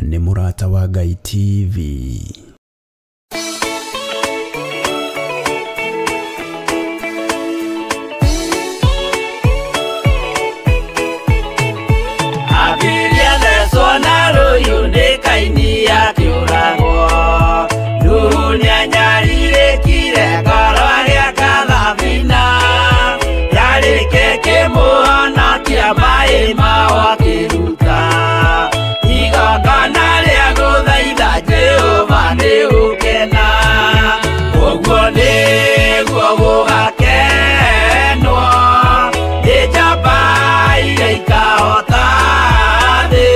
Nĩ Mũrata wa Ngai TV. Abiria thecwo na rũhiũ nĩ Kaini akĩũragwo. Nuhu nĩanyarirĩkire ngoro agĩaka thabina. Yarĩke kĩmũhonokia maĩ mao akĩruta. Igongona rĩa gũthaitha Jehova nĩ gũkena. Ũguo nĩguo gũgakenwo nĩ njamba iria ikahota thĩ.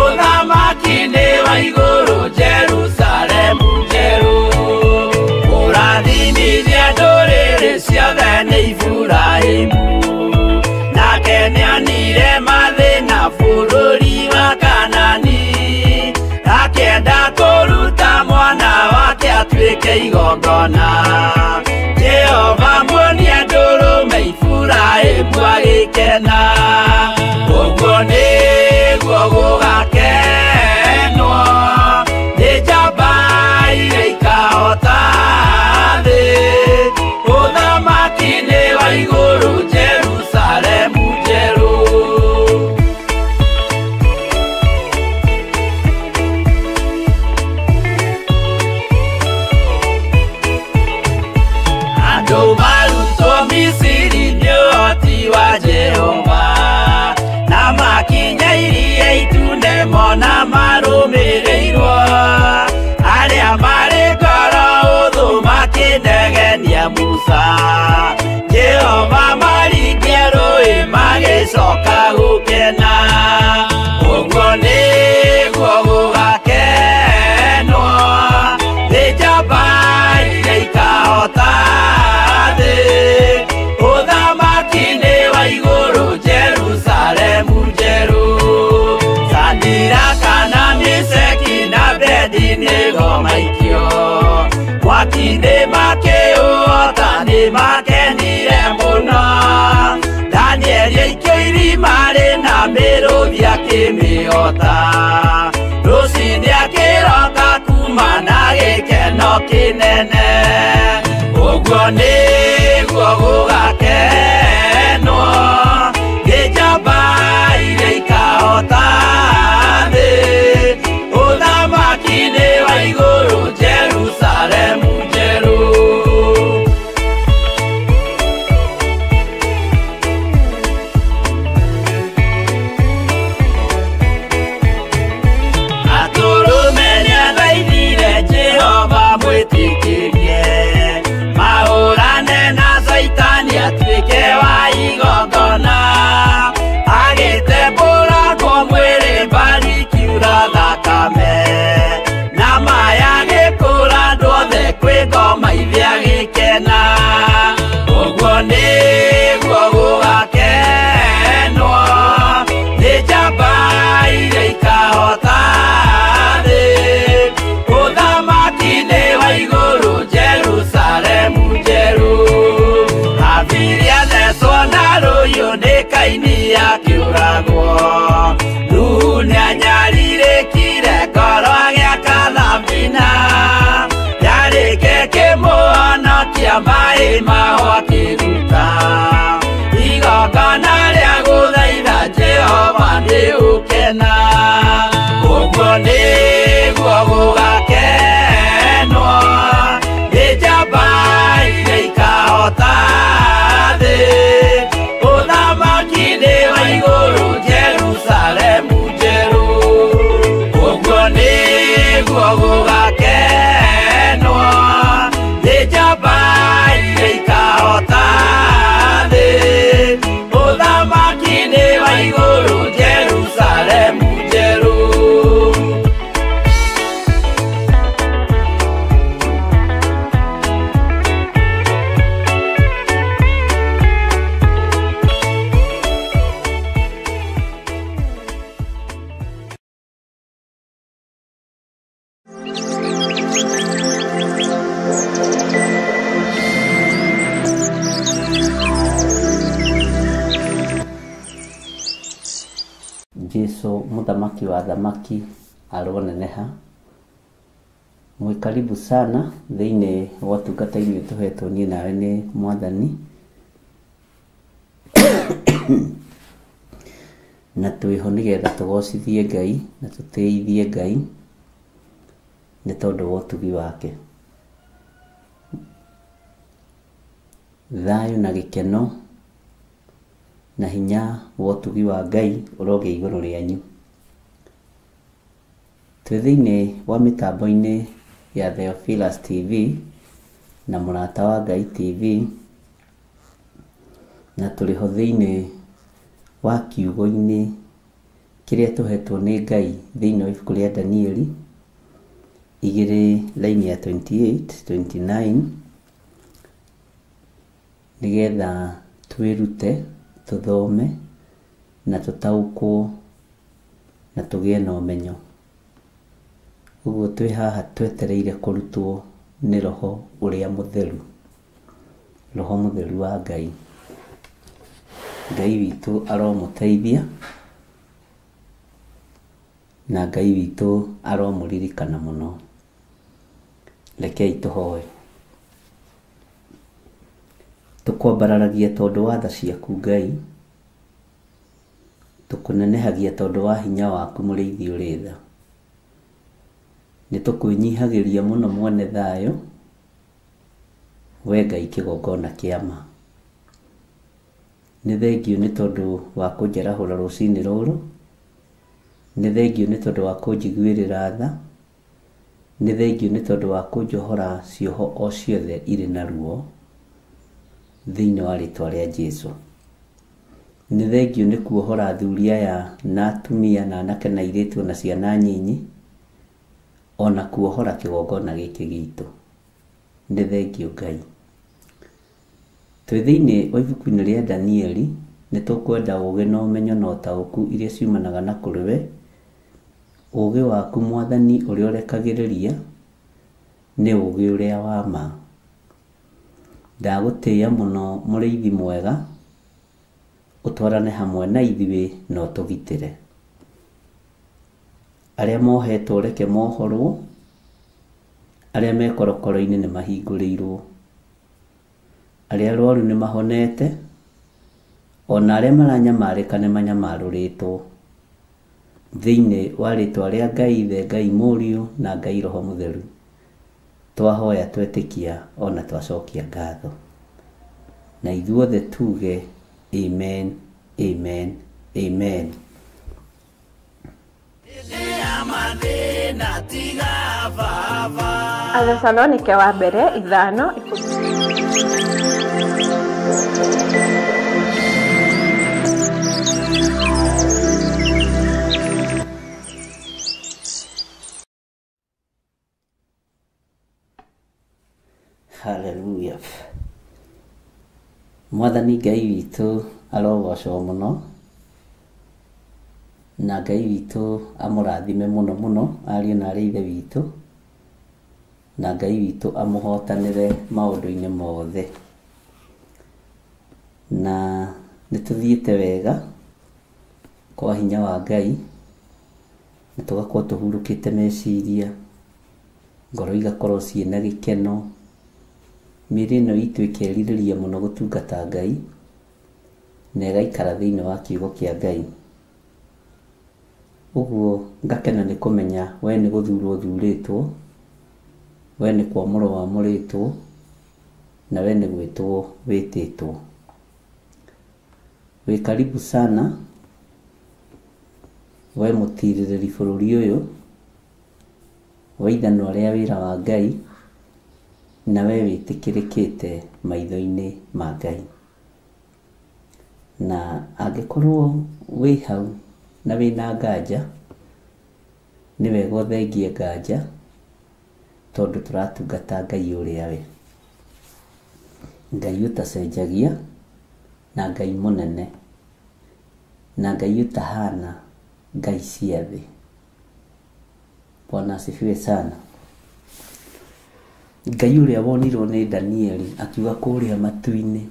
Ũthamaki nĩ wa igũrũ Jerusalemu njerũ. Kũrathimithia ndũrĩrĩ ciothe nĩ Iburahĩmu. Nake nĩonire mathĩna bũrũri wa Kanani. Akĩenda kũruta mwana wake atuĩke igongona. Jehova muonia ndũrũme Iburahĩmu agĩkena. Ũguo nĩguo gũgakenwo nĩ njamba iria ikahota thĩ. Ũthamaki nĩ wa igũrũ Jerusalemu njerũ. Andũ marutwo Misiri nĩ ũhoti wa Jehova. Na makinya iria itune mona marũmĩrĩirwo. Arĩa marĩ ngoro hũthũ makĩnegenia Musa. Jehova maringia rũĩ magĩcoka gũkena. Ũguo nĩguo gũgakenwo nĩ njamba iria ikahota thĩ. Ũthamaki nĩ wa igũrũ Jerusalemu njerũ. Sadiraka na Meshaki na Abednego maikio. Mwaki-inĩ makĩũhota nĩ makenire mũno. Danieli aikio irima rĩna mĩrũthi akĩmĩhota. Rũciinĩ akĩroka kuma na gĩkeno kĩnene. Ũguo nĩguo gũgakenwo nĩ njamba iria ikahota thĩ. Ũthamaki nĩ wa igũrũ Jerusalemu njerũ. Atũrũme nĩathaithire Jehova mwĩtĩkĩrie. Mahũrane na Caitani atuĩke wa igongona. Agĩtembũrangwo mwĩrĩ mbari ikiura thakame. Na maya agĩkũra andũ othe kwĩ ngoma ithe agĩkena. Ũguo nĩguo gũgakenwo nĩ njamba iria ikahota thĩ. Ũthamaki nĩ wa igũrũ Jerusalemu njerũ. Abiria thecwo na rũhiũ nĩ Kaini akĩũragwo. Nuhu nĩanyarirĩkire ngoro agĩaka thabina. Yarĩke kĩmũhonokia maĩ mao akĩruta. Igongona rĩa gũthaitha Jehova nĩ gũkena. Ũguo nĩguo gũgakenwo nĩ njamba iria ikahota thĩ. Ũthamaki nĩ wa igũrũ Jerusalemu njerũ. Ũguo nĩguo gũgakenwo nĩ njamba iria ikahota thĩ. Ũthamaki nĩ wa igũrũ Jerusalemu njerũ. Jesu mũthamaki wa thamaki aroneneha. Mwĩ karibu sana thĩinĩ wa ũtungata-inĩ tũhetwo niĩ nawe nĩ Mwathani. Na twĩho nĩgetha tũgocithie Ngai na tũtĩithie Ngai nĩ tondũ wa ũtugi wake. Thayũ na gĩkeno na hinya wa ũtugi wa Ngai ũrogĩa igũrũ rĩanyu. Twĩ thĩinĩ wa mĩtambo-inĩ ya Theophilus TV na Mũrata wa Ngai TV, na tũrĩ ho thĩinĩ wa kiugo-inĩ kĩrĩa tũhetwo nĩ Ngai thĩinĩ wa ibuku rĩa Danieli 2 raini ya 28 29, nĩgetha twĩrute, tũthome na tũtaũkwo na tũgĩe na ũmenyo. Ũguo twĩ haha twetereire kũrutwo nĩ Roho ũrĩa Mũtheru, Roho Mũtheru wa Ngai. Ngai witũ aromũteithia na Ngai witũ aromũririkana mũno. Rekei tũhoe. Tũkwambararagia tondũ wa tha ciaku Ngai, tũkũnenehagia tondũ wa hinya waku mũrĩithi ũrĩ tha. Nĩ tũkwĩnyihagĩria mũno mwene thayũ, we Ngai kĩgongona kĩa ma. Nĩ thengiũ nĩ tondũ wa kũnjarahũra rũcinĩ rũrũ, nĩ thengiũ nĩ tondũ wa kũnjiguĩrĩra tha, nĩ thengiũ nĩ tondũ wa kũnjohora cioho o ciothe irĩ na ruo thĩinĩ wa rĩtwa rĩa Jesũ. Nĩ thengiũ nĩ kuohora athuri aya na atumia na anake na airĩtu na ciana nyinyi, ona kuohora kĩgongona gĩkĩ gitũ. Nĩ thengiũ Ngai. Twĩ thĩinĩ wa ibuku-inĩ rĩa Danieli, nĩ tũkwenda ũũgĩ na ũmenyo na ũtaũku iria ciumanaga na kũrĩ we. Ũũgĩ waku Mwathani ũrĩa ũrekagĩrĩria nĩ ũũgĩ ũrĩa wa ma. Ndagũtĩĩa mũno mũrĩithi mwega, ũtwarane hamwe na ithuĩ na ũtũgitĩre. Arĩa mohetwo reke mohorwo, arĩa me korokoro-inĩ nĩ mahingũrĩirwo, arĩa arwaru nĩ mahonete, ona arĩa maranyamarĩka nĩ manyamarũrĩtwo. Thĩinĩ wa rĩtwa rĩa Ngai Ithe, Ngai Mũriũ na Ngai Roho Mũtheru, twahoya twetĩkia ona twacokia ngatho. Na ithuothe tuge amen, amen, amen. Athesalonike wa mbere 5:10. Hallelujah. Mwathani Ngai witũ arogocwo mũno, na Ngai witũ amũrathime mũno mũno ariũ na arĩ ithe witũ, na Ngai witũ amũhotanĩre maũndũ-inĩ mothe. Na nĩ tũthiĩte wega kwa hinya wa Ngai, na tũgakorwo tũhurũkĩte meciria, ngoro igakorwo ciĩna gĩkeno, mĩĩrĩ ĩno itũ ĩkerirĩria mũno gũtungata Ngai, na ĩgaikara thĩinĩ wa kiugo kĩa Ngai. Ũguo ngakena nĩ kũmenya we nĩ gũthurwo ũthurĩtwo, we nĩ kwamũrwo wamũrĩtwo, na we nĩ gwĩtwo wĩtĩtwo. Wĩ karibu sana we mũtirĩrĩri bũrũri ũyũ, we ithanwa rĩa wĩra wa Ngai, na we wĩtĩkĩrĩkĩte maitho-inĩ ma Ngai. Na angĩkorwo wĩ hau na wĩna nganja, nĩ wega ũthengie nganja, tondũ tũratungata Ngai ũrĩa we, Ngai ũtacenjagia, na Ngai mũnene, na Ngai ũtahana Ngai cia thĩ. Bwana asifiwe sana. Ngai ũrĩa wonirwo nĩ Danieli akiuga kũrĩa matu-inĩ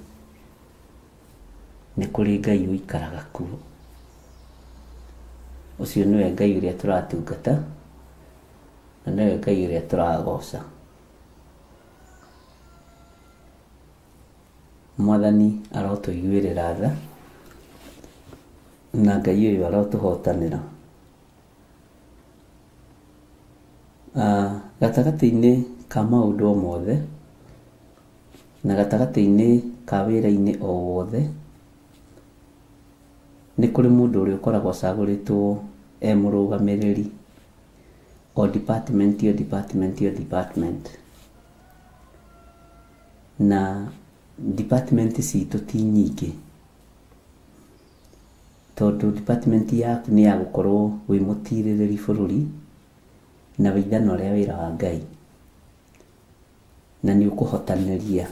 nĩ kũrĩ Ngai ũikaraga kuo. Ũcio nĩwe Ngai ũrĩa tũratungata, Na nĩwe Ngai ũrĩa tũragoca. Mwathani arotũiguĩrĩra tha, na Ngai ũyũ arotũhotanĩra. Gatagatĩ-inĩ ka maũndũ o mothe, na gatagatĩ-inĩ ka wĩra-inĩ o wothe, nĩ kũrĩ mũndũ ũrĩa ũkoragwo acagũrĩtwo e mũrũgamĩrĩri o department o department o department. Na department citũ ti nyingĩ, tondũ department yaku nĩ ya gũkorwo wĩ mũtirĩrĩri bũrũri na wĩ ithanwa rĩa wĩra wa Ngai, na nĩ ũkũhotanĩria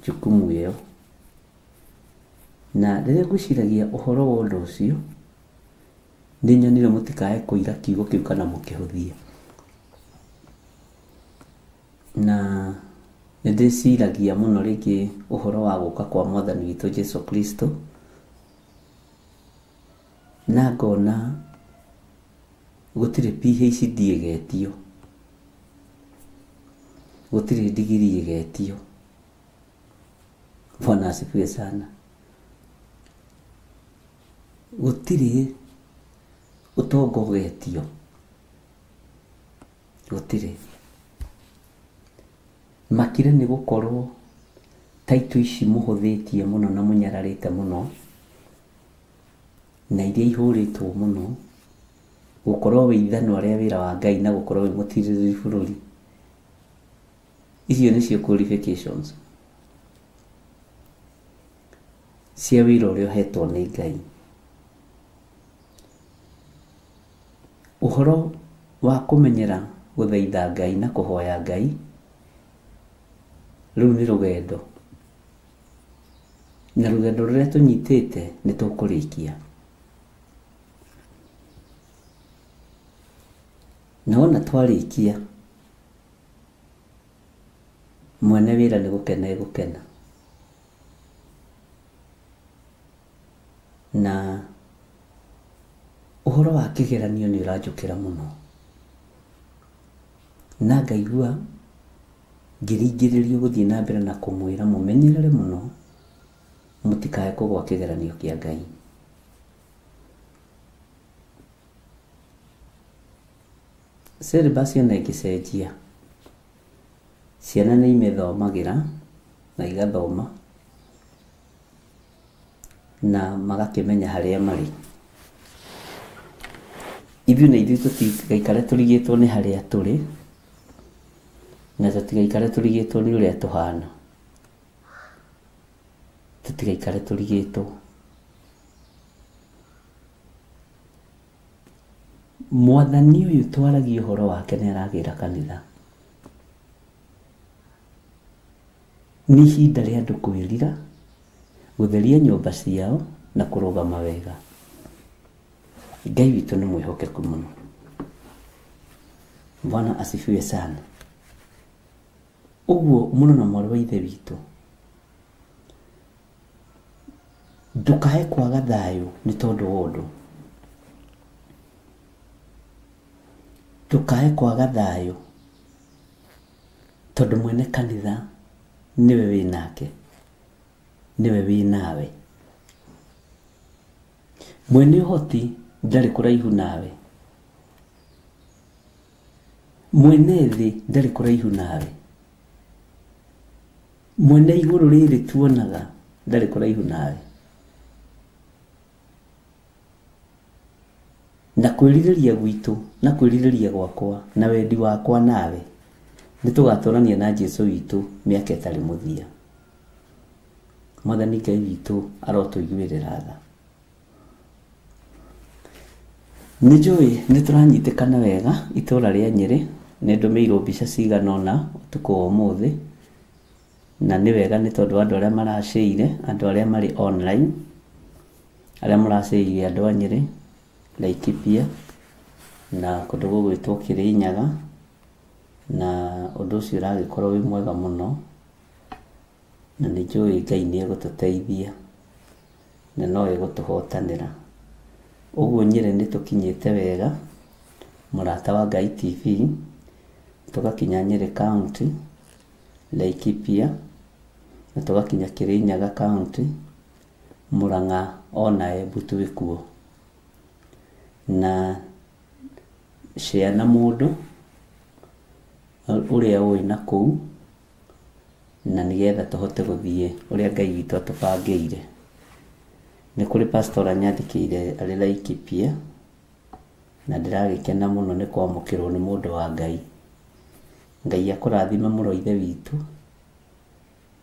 jukumu ĩyo. Na rĩrĩa ngwĩciragia ũhoro wa ũndũ ũcio, nĩ nyonire mũtikae kũira kiugo kĩu kana mũkĩhũthie. Na nĩ ndĩciragia mũno rĩngĩ ũhoro wa gũka kwa Mwathani witũ Jesu Kristo, na ngona gũtirĩ PhD ĩgetio, gũtirĩ ndigiri ĩgetio. Bwana asifiwe sana. Gũtirĩ ũtonga ũgetio, gũtirĩ. Makire nĩ gũkorwo taitũ ici mũhũthĩtie mũno na mũnyararĩte mũno, na iria ihũrĩtwo mũno, gũkorwo wĩ ithanwa rĩa wĩra wa Ngai na gũkorwo wĩ mũtirĩrĩri bũrũri. Icio nĩcio qualifications cia wĩra ũrĩa ũhetwo nĩ Ngai. Ũhoro wa kũmenyera gũthaitha Ngai na kũhoya Ngai, rĩu nĩ rũgendo, na rũgendo rũrĩa tũnyitĩte nĩ tũkũrĩkia. Na wona twarĩkia, mwene wĩra nĩ gũkena egũkena. Na ũhoro wa kĩgeranio nĩ ũranjũkĩra mũno, na ngaigua ngĩringĩrĩrio gũthiĩ na mbere na kũmwĩra mũmenyerere mũno, mũtikae kũgwa kĩgeranio kĩa Ngai. Syllabus ona ĩngĩcenjia, ciana nĩ imĩthomagĩra na igathoma na magakĩmenya harĩa marĩ. Ithuĩ na ithuĩ tũtigaikare tũrigĩtwo nĩ harĩa tũrĩ, na tũtigaikare tũrigĩtwo nĩ ũrĩa tũhana. Tũtigaikare tũrigĩtwo. Mwathani ũyũ twaragia ũhoro wake nĩ aragĩra kanitha. Nĩ ihinda rĩa andũ kwĩrira, gũtheria nyũmba ciao na kũrũgama wega. Ngai witũ nĩ mwĩhokeku mũno. Bwana asifiwe sana. Ũguo mũno na mwarĩ wa ithe witũ, ndũkae kwaga thayũ nĩ tondũ wa ũndũ. Ndũkae kwaga thayũ tondũ mwene kanitha nĩwe wĩ nake, nĩwe wĩ nawe. Mwene ũhoti ndarĩ kũraihu nawe, mwene thĩ ndarĩ kũraihu nawe, mwene igũrũ rĩrĩ tuonaga ndarĩ kũraihu nawe. Na kwĩrirĩria gwitũ na kwĩrirĩria gwakwa na wendi wakwa nawe, nĩ tũgatũrania na Jesu witũ mĩaka ĩtarĩ mũthia. Mwathani Ngai witũ arotũiguĩrĩra tha. Nĩ njũĩ nĩ tũranyitĩkana wega itũra rĩa Nyĩrĩ, nĩ ndũmĩirwo mbica cigana ũna ũtukũ wa ũmũthĩ, na nĩ wega nĩ tondũ andũ arĩa maracĩire, andũ arĩa marĩ online, arĩa mũracĩire andũ a Nyĩrĩ, Laikipia na kũndũ gũgwĩtwo Kĩrĩnyaga, na ũndũ ũcio ũragĩkorwo wĩ mwega mũno, na nĩ njũĩ Ngai nĩ egũtũteithia na no egũtũhotanĩra. Ũguo Nyĩrĩ nĩ tũkinyĩte wega, Mũrata wa Ngai TV, tũgakinya Nyeri County, Laikipia, na tũgakinya Kirinyaga County, Murang'a ona Embu twĩ kuo. Na share na mũndũ ũrĩa ũĩ na kũu, na nĩgetha tũhote gũthiĩ ũrĩa Ngai witũ atũbangĩire. Nĩ kũrĩ pastor anyandĩkĩire arĩ Laikipia, na ndĩragĩkena mũno nĩ kwamũkĩrwo nĩ mũndũ wa Ngai. Ngai akũrathime mũno ithe witũ,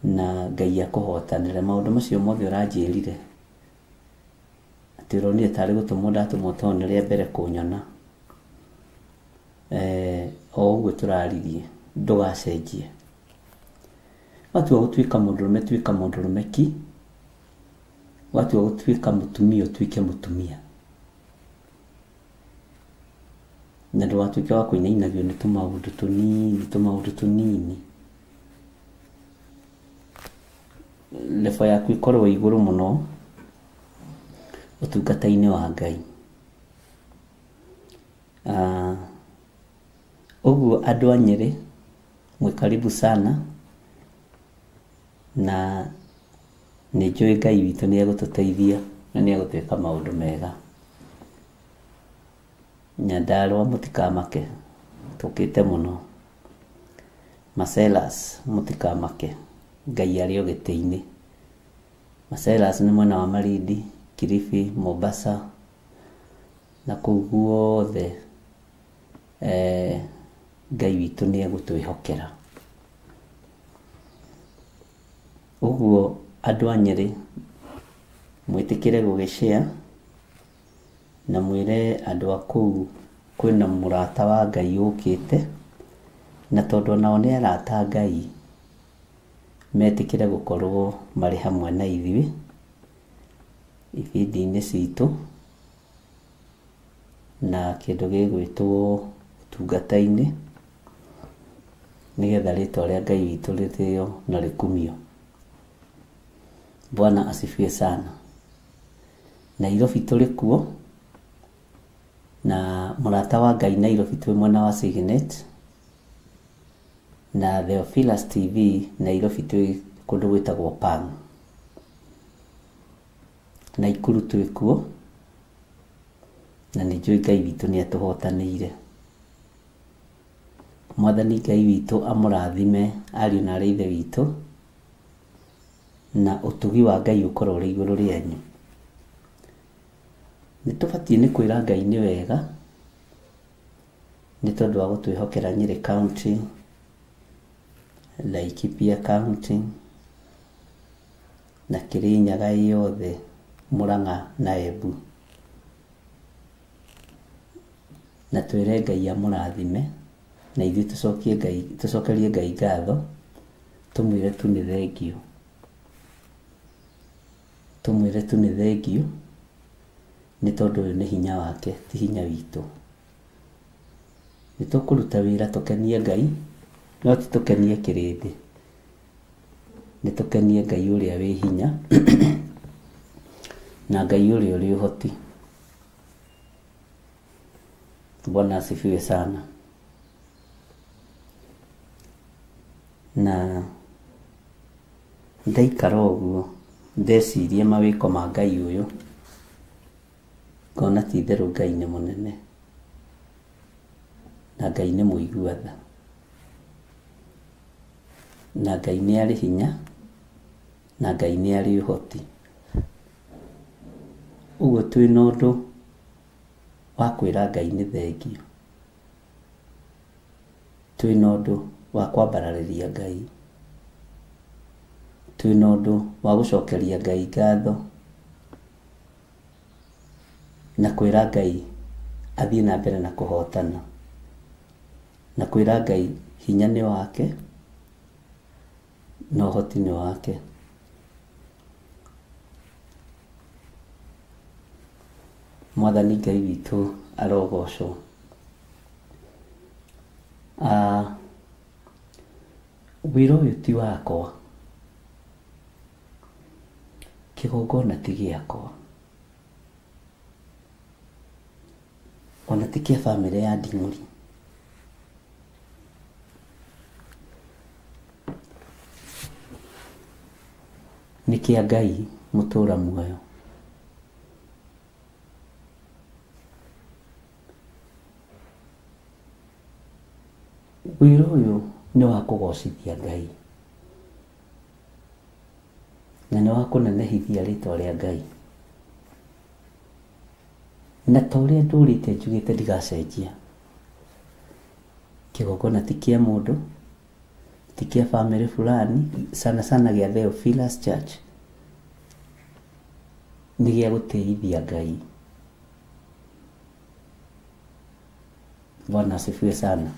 na Ngai akũhotanĩre maũndũ macio mothe ũranjĩrire. Atĩ ũronire tarĩ gũtũmwo ndatũmwo tondũ nĩ rĩa mbere kũnyona. O ũguo tũraririe, ndũgacenjie. Watua gũtuĩka mũndũrũme, tuĩka mũndũrũme ki. Watua gũtuĩka mũtumia, ũtuĩke mũtumia. Na ndũgatuĩke wa kũinainagio nĩ tũmaũndũ tũnini, tũmaũndũ tũnini. Level yaku ĩkorwo igũrũ mũno ũtungata-inĩ wa Ngai. Ũguo andũ a Nyĩrĩ mwĩ karibu sana, na nĩ njũĩ Ngai witũ nĩ egũtũteithia na nĩ egũtwĩka maũndũ mega. Nyandarũa mũtikamake, tũkĩte mũno. Marcellus mũtikamake, Ngai arĩ o gĩtĩ-inĩ. Marcellus nĩ mwena wa Malindi, Kilifi, Mombasa, na kũu guothe Ngai witũ nĩ egũtwĩhokera. Ũguo andũ a Nyĩrĩ mwĩtĩkĩre gũgĩ-share na mwĩre andũ a kũu kwĩna mũrata wa Ngai ũkĩte, na tondũ onao nĩ arata a Ngai, metĩkĩre gũkorwo marĩ hamwe na ithuĩ ibindi-inĩ citũ na kĩndũ gĩgwĩtwo ũtungata-inĩ, nĩgetha rĩtwa rĩa Ngai witũ rĩtĩo na rĩkumio. Bwana asifiwe sana. Nairobi tũrĩ kuo, na mũrata wa Ngai Nairobi twĩ mwena wa Signet, na Theophilus TV Nairobi twĩ kũndũ gwĩtagwo Pang. Naikuru twĩ kuo, na nĩ njũĩ Ngai witũ nĩ atũhotanĩire. Mwathani Ngai witũ amũrathime ariũ na arĩ ithe witũ, na ũtugi wa Ngai ũkorwo ũrĩ igũrũ rĩanyu. Nĩ tũbatiĩ nĩ kwĩra Ngai nĩ wega, nĩ tondũ wa gũtwĩhokera Nyĩrĩ County, Laikipia County, na Kĩrĩnyaga yothe, Mũrang'a na Embu. Na twĩre Ngai amũrathime, na ithuĩ tũcokie Ngai, tũcokerie Ngai ngatho, tũmwĩre tu nĩ thengiũ. Tũmwĩre tu nĩ thengiũ, nĩ tondũ ũyũ nĩ hinya wake, ti hinya witũ. Nĩ tũkũruta wĩra tũkenie Ngai, no ti tũkenie kĩrĩndĩ. Nĩ tũkenie Ngai ũrĩa wĩ hinya, na Ngai ũrĩa ũrĩ ũhoti. Bwana asifiwe sana. Na ndaikara ũguo ndeciria mawĩko ma Ngai ũyũ, ngona ti itherũ Ngai nĩ mũnene, na Ngai nĩ mũigua tha, na Ngai nĩ arĩ hinya, na Ngai nĩ arĩ ũhoti. Ũguo twĩna ũndũ wa kwĩra Ngai nĩ thengiũ, twĩna ũndũ wa kwambararĩria Ngai, twĩna ũndũ wa gũcokeria Ngai ngatho, na kwĩra Ngai athiĩ na mbere na kũhotana, na kwĩra Ngai hinya nĩ wake na ũhoti nĩ wake. Mwathani Ngai witũ arogocwo. Wĩra ũyũ ti wakwa, kĩgongona ti gĩakwa, Ona ti kĩa bamĩrĩ ya Nding'ũri. Nĩ kĩa Ngai mũtũra muoyo. Wĩra ũyũ nĩ wa kũgocithia Ngai na nĩ wa kũnenehithia rĩtwa rĩa Ngai. Na ta ũrĩa ndũrĩte njugĩte ndigacenjia. Kĩgongona ti kĩa mũndũ, ti kĩa bamĩrĩ fulani, sana sana gĩa Theophilus Church. Nĩ gĩa gũtĩithia Ngai. Bwana asifiwe sana.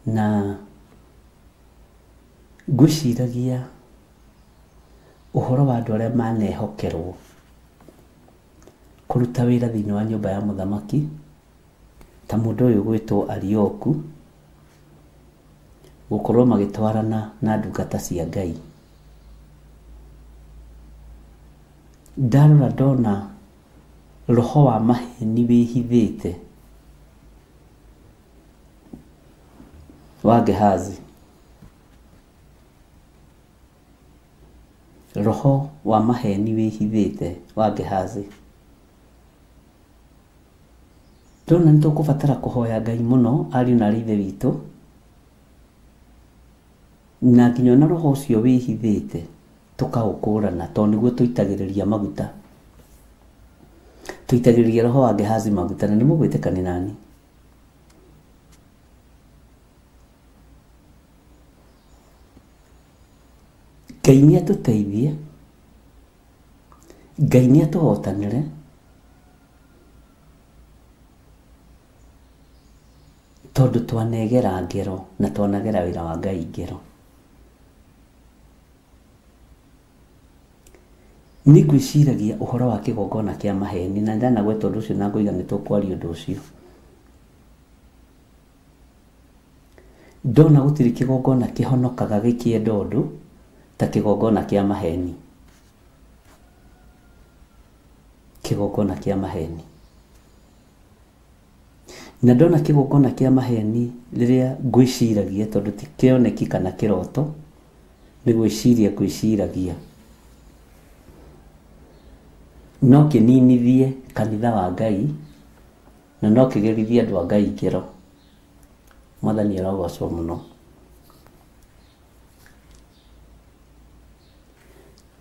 Na ngwĩciragia ũhoro wa andũ arĩa manehokerwo kũruta wĩra thĩinĩ wa nyũmba ya mũthamaki, ta mũndũ ũyũ gwĩtwo Arioku, gũkorwo magĩtwarana na ndungata cia Ngai. Ndarora ndona roho wa maheni wĩhithĩte wa Gehazi. Roho wa maheni wĩhithĩte wa Gehazi. Ndona nĩ tũkũbatara kũhoya Ngai mũno ariũ na aarĩ a Ithe witũ, na nginya ona roho ũcio wĩhithĩte tũkaũkũrana, tondũ nĩguo tũitagĩrĩria maguta. Tũitagĩrĩria roho wa Gehazi maguta, na nĩ mũgwĩtĩkania nani. Ngai nĩ atũteithie, Ngai nĩ atũhotanĩre, tondũ twanegera ngero na twanagera wĩra wa Ngai ngero. Nĩ ngwĩciragia ũhoro wa kĩgongona kĩa maheni, na ndanagweta ũndũ ũcio na ngoiga nĩ tũkwaria ũndũ ũcio. Ndona gũtirĩ kĩgongona kĩhonokaga gĩkĩenda ũndũ ta kĩgongona kĩa maheni. Kĩgongona kĩa maheni. Na ndona kĩgongona kĩa maheni rĩrĩa ngwĩciragia, tondũ ti kĩoneki kana kĩroto, nĩ gwĩciria ngwĩciragia, no kĩninithie kanitha wa Ngai na no kĩgerithie andũ a Ngai ngero. Mwathani arogocwo mũno.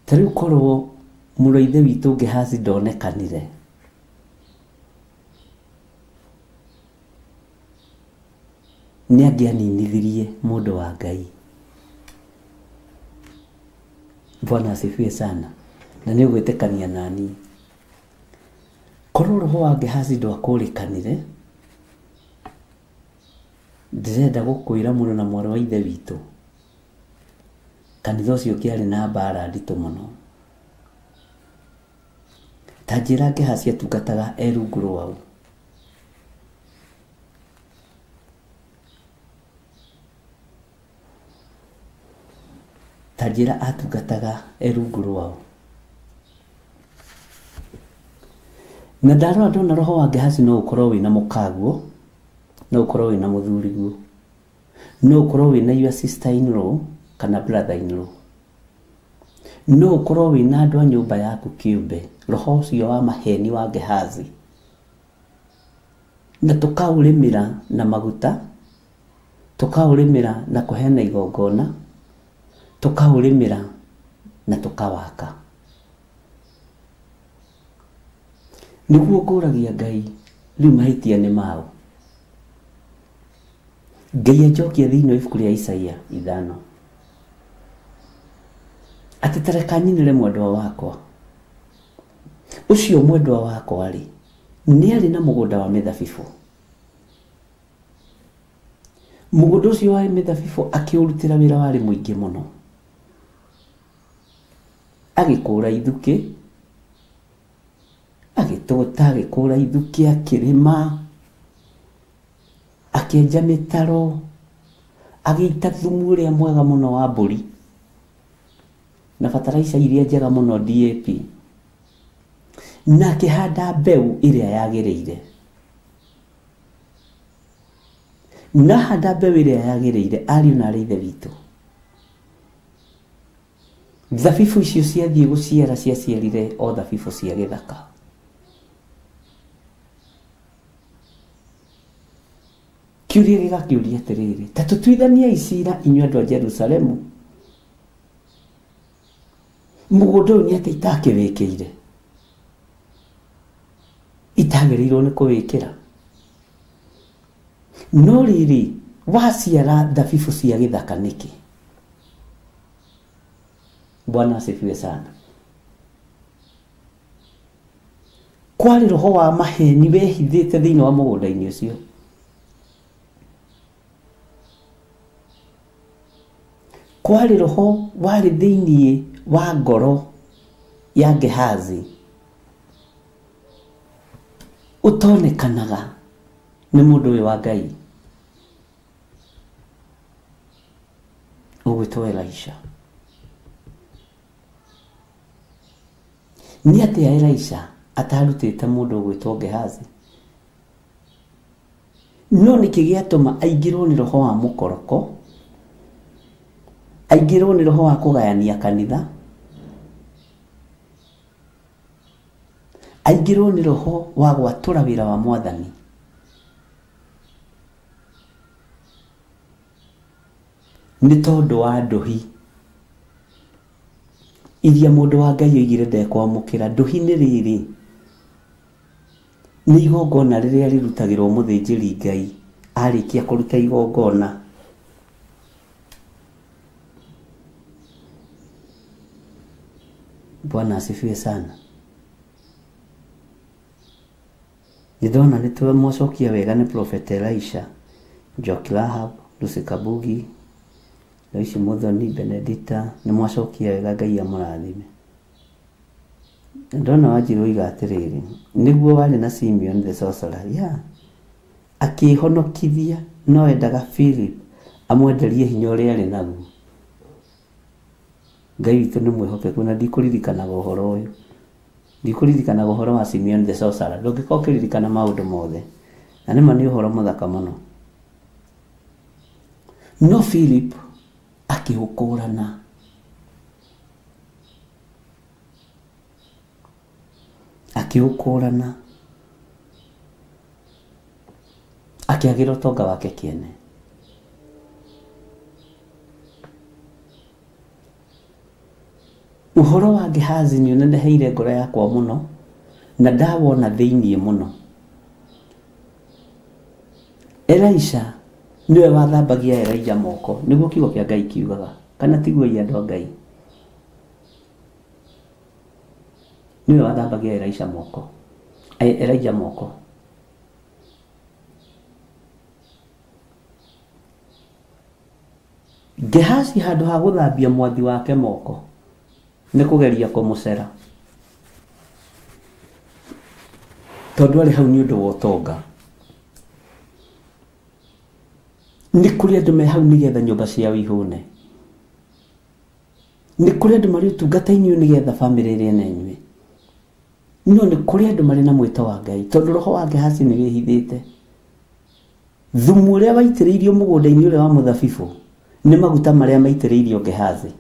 Ta rĩu korwo mũrũ wa Ithe witũ Gehazi ndonekanire, nĩ angĩaninithirie mũndũ wa Ngai. Bwana asifiwe sana. Na nĩ ũgwĩtĩkania nani. Korwo roho wa Gehazi ndwakũrĩkanire, ndĩrenda gũkwĩra mũrũ na mwarĩ wa Ithe witũ, kanitha ũcio ũngĩarĩ na mbara nditũ mũno. Ta njĩra Gehazi atungataga e rungu rwao. Ta njĩra atungataga e rungu rwao. Na ndarora ndona roho wa Gehazi no ũkorwo wĩna mũkaguo, no ũkorwo wĩna mũthuriguo, no ũkorwo wĩna your sister in law kana brother in law, no ũkorwo wĩna andũ a nyũmba yaku kĩũmbe. Roho ũcio wa maheni wa Gehazi, na tũkaũrĩmĩra na maguta, tũkaũrĩmĩra na kũheana igongona, tũkaũrĩmĩra na tũkawaka. Nĩguo ngũragia Ngai, rĩu mahĩtia nĩ mao. Ngai anjokia thĩinĩ wa ibuku rĩa Isaia 5, atĩ ta reka nyinĩre mwendwa wakwa. Ũcio mwendwa wakwa rĩ, nĩ arĩ na mũgũnda wa mĩthabibũ. Mũgũnda ũcio wa mĩthabibũ akĩũrutĩra wĩra warĩ mũingĩ mũno. Agĩkũra ithukĩ, agĩtũgũta, agĩkũra ithukĩ, akĩrĩma, akĩenja mĩtaro, agĩita thumu ũrĩa mwega mũno wa mbũri na bataraica iria njega mũno DAP. Na akĩhanda mbeũ ĩrĩa yagĩrĩire. Na handa mbeũ ĩrĩa yagĩrĩire, ariũ na arĩ ithe witũ, thabibũ icio ciathiĩ gũciara ciaciarire o thabibũ cia gĩthaka. Kĩũria gĩgakĩũria atĩrĩrĩ, ta tũtuithaniei cira inyuĩ andũ a Jerusalemu, mũgũnda ũyũ nĩ atĩ itakĩwĩkĩire, itagĩrĩirwo nĩ kũwĩkĩra, no rĩrĩ waciara thabibũ cia gĩthaka nĩkĩ? Bwana asifiwe sana. Kwarĩ roho wa maheni wehithĩte thĩinĩ wa mũgũnda-inĩ ũcio. Kwarĩ roho warĩ thĩinĩ wa ngoro ya Gehazi ũtonekanaga nĩ mũndũ ũyũ wa Ngai ũgwĩtwo Elisha. Nĩ atĩa Elisha atarutĩte mũndũ ũgwĩtwo Gehazi? No nĩkĩ gĩatũma aingĩrwo nĩ roho wa mũkoroko, aingĩrwo nĩ roho wa kũgayania kanitha, aingĩrwo nĩ roho wa gwatũra wĩra wa mwathani? Nĩ tondũ wa ndũhi iria mũndũ wa Ngai oigire ndekwamũkĩra. Ndũhi nĩ rĩrĩ, nĩ igongona rĩrĩa rĩrutagĩrwo mũthĩnjĩri Ngai arĩkia kũruta igongona. Bwana asifiwe sana. Nĩndona nĩ mwacokia wega nĩ Prophet Elisha, Njoki Rahab, Lucy Kabugi, Loici Muthoni, Benedita, nĩ mwacokia wega, Ngai amũrathime. Ndona Wanjirũ oiga atĩrĩrĩ, nĩguo warĩ na Simeon the sorcerer, yeah, akĩhonokithia no endaga Philip amwenderie hinya ũrĩa arĩ naguo. Ngai witũ nĩ mwĩhokeku na ndikũririkanaga ũhoro ũyũ, ndikũririkanaga ũhoro wa Simeon the sorcerer. Ndũngĩkorwo ũkĩririkana maũndũ mothe, na nĩma nĩ ũhoro mũthaka mũno. No Philip akĩũkũrana, akĩũkũrana, akĩagĩra ũtonga wake kĩene. Ũhoro wa Gehazi nĩ ũneneheire ngoro yakwa mũno na ndawona thĩiniĩ mũno. Elisha nĩwe wathambagia Elijah moko, nĩguo kiugo kĩa Ngai kiugaga, kana tiguo andũ a Ngai? Nĩwe wathambagia Elisha moko, Elijah moko. Gehazi handũ ha gũthambia mwathi wake moko nĩ kũgeria kũmũcera, tondũ arĩ hau nĩ ũndũ wa ũtonga. Nĩ kũrĩ andũ me hau nĩgetha nyũmba ciao ihũne, nĩ kũrĩ andũ marĩ ũtungata-inĩ nĩgetha bamĩrĩ ĩrĩe na inyuĩ, no nĩ kũrĩ andũ marĩ na mwĩto wa Ngai, tondũ roho wa Gehazi nĩ wĩhithĩte. Thumu ũrĩa waitĩrĩirio mũgũnda-inĩ ũrĩa wa mũthabibũ nĩ maguta marĩa maitĩrĩirio Gehazi.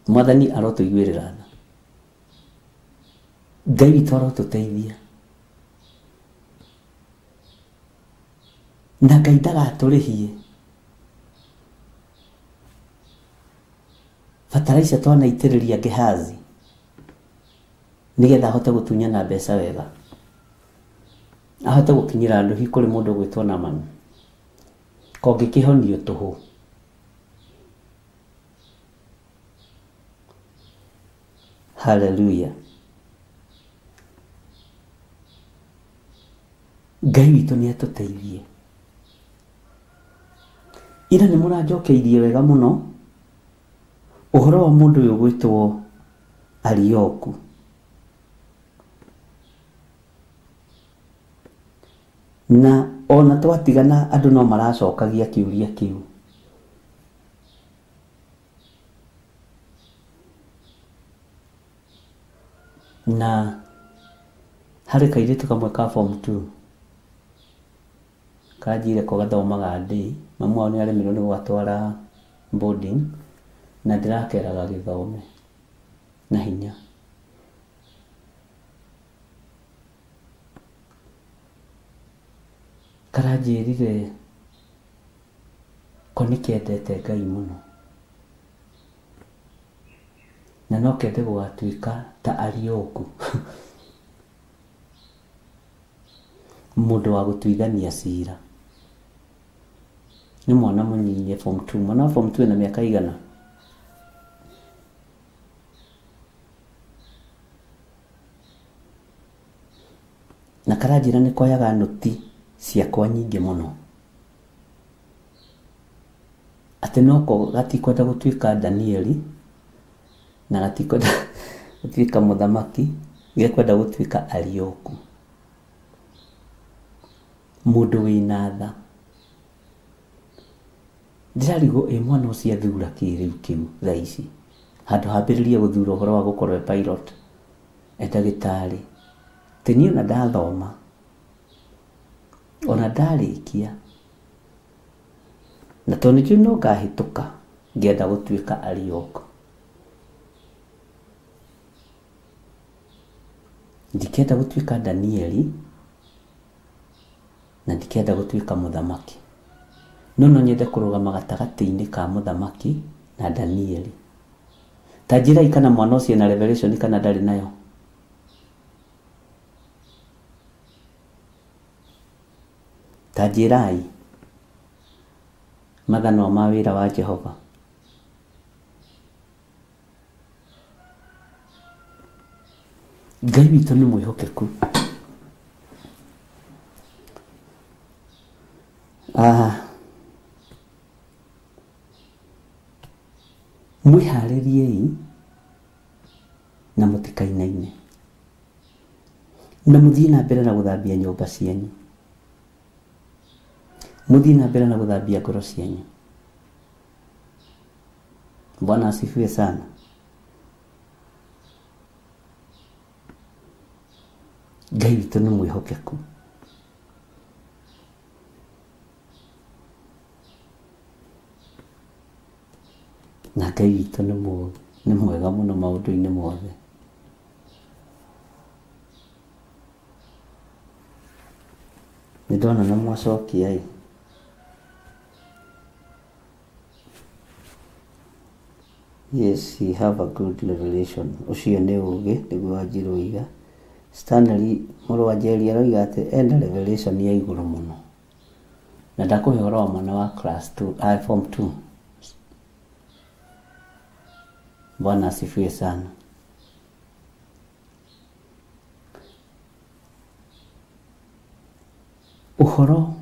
Mwathani arotũiguĩrĩra tha, Ngai witũ arotũteithia, na Ngai ndagatũrĩhie bataraica twanaitĩrĩria Gehazi nĩgetha ahote gũtunyana mbeca wega, ahote gũkinyĩra ndũhi kũrĩ mũndũ ũgwĩtwo Naamani, kongĩkĩhonio tũhũ. Hallelujah. Ngai witũ nĩ atũteithie. Ira nĩ mũranjokeirie wega mũno ũhoro wa mũndũ ũyũ ũgwĩtwo Arioku. Na ona twatigana andũ no maracokagia kĩũria kĩu. Na harĩ kairĩtu kamwe ka form 2 kanjire ko gathomaga ndĩ mamu wao nĩ aremirwo nĩ gũgatwara boarding na ndĩrakeraga gĩthome na hinya. Karanjĩrire ko nĩkendete Ngai mũno na no kende gũgatuĩka ta Arioku mũndũ wa gũtuithania cira. Nĩ mwana mũnyinyi form 2, mwana wa form 2 ena mĩaka igana? Na karanjĩra nĩ koyaga nũti ciakwa nyingĩ mũno, atĩ noko gatikwenda gũtuĩka Danieli na gatikwenda gũtuĩka mũthamaki, gekwenda gũtuĩka Arioku, mũndũ wĩna tha. Ndĩrarigwo ĩ mwana ũcio athura kĩ rĩu kĩu thaa ici, handũ hambĩrĩrie gũthura ũhoro wa gũkorwo e pilot, e ndagĩtarĩ. Atĩ niĩ ona ndathoma ona ndarĩkia na tondũ nĩnjũĩ no ngahĩtũka ngĩenda gũtuĩka Arioku. Ndikenda gũtuĩka Danieli na ndikenda gũtuĩka mũthamaki, no no nyende kũrũgama gatagatĩ-inĩ ka mũthamaki na Danieli. Ta njĩrai kana mwana ũcio ena revelation kana ndarĩ nayo. Ta njĩrai mathanwa ma wĩra wa Jehova. Ngai witũ nĩ mwĩhokeku. Mwĩharĩriei na mũtikainaine, na mũthiĩ na mbere na gũthambia nyũmba cianyu, mũthiĩ na mbere na gũthambia ngoro cianyu. Bwana asifiwe sana. Ngai witũ nĩ mwĩhokeku. Na Ngai witũ nĩ mwega mũno maũndũ-inĩ mothe. Nĩ ndona nĩ mwacokia ĩ. Yes, he have a good revelation. Ũcio nĩ ũgĩ nĩguo Wanjirũ oiga. Stanley mũrũ wa Njeri aroiga atĩ ena revelation ya igũrũ mũno. Na ndakũhe ũhoro wa mwana wa class 2, form 2. Bwana asifiwe sana. Ũhoro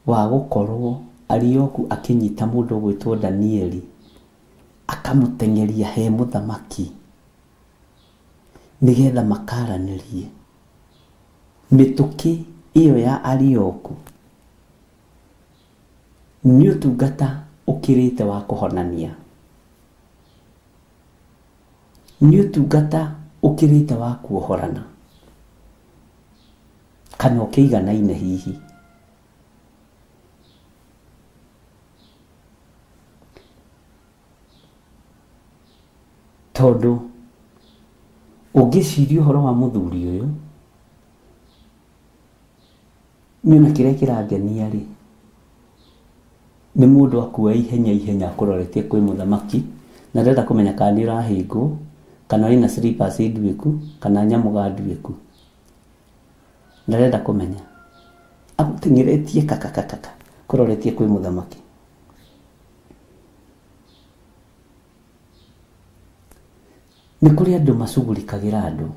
wa gũkorwo Arioku akĩnyita mũndũ ũgwĩtwo Danieli akamũteng'eria he mũthamaki nĩgetha makaranĩrie, mĩtũkĩ ĩyo ya Arioku nĩ ũtungata ũkĩrĩte wa kũhonania, nĩ ũtungata ũkĩrĩte wa kuohorana kana ũkĩiganaine hihi. Tondũ ũngĩciria ũhoro wa mũthuri ũyũ, niĩ ona kĩrĩa kĩrangenia rĩ, nĩ mũndũ akua ihenya ihenya akũroretie kwĩ mũthamaki na ndĩrenda kũmenya kana nĩ ũrahĩngwo kana wĩna slippers nduĩku kana nyamũga nduĩku. Ndarenda kũmenya agũteng'eretie kakakakaka kũroretie kwĩ mũthamaki. Nĩ kũrĩ andũ macugurikagĩra andũ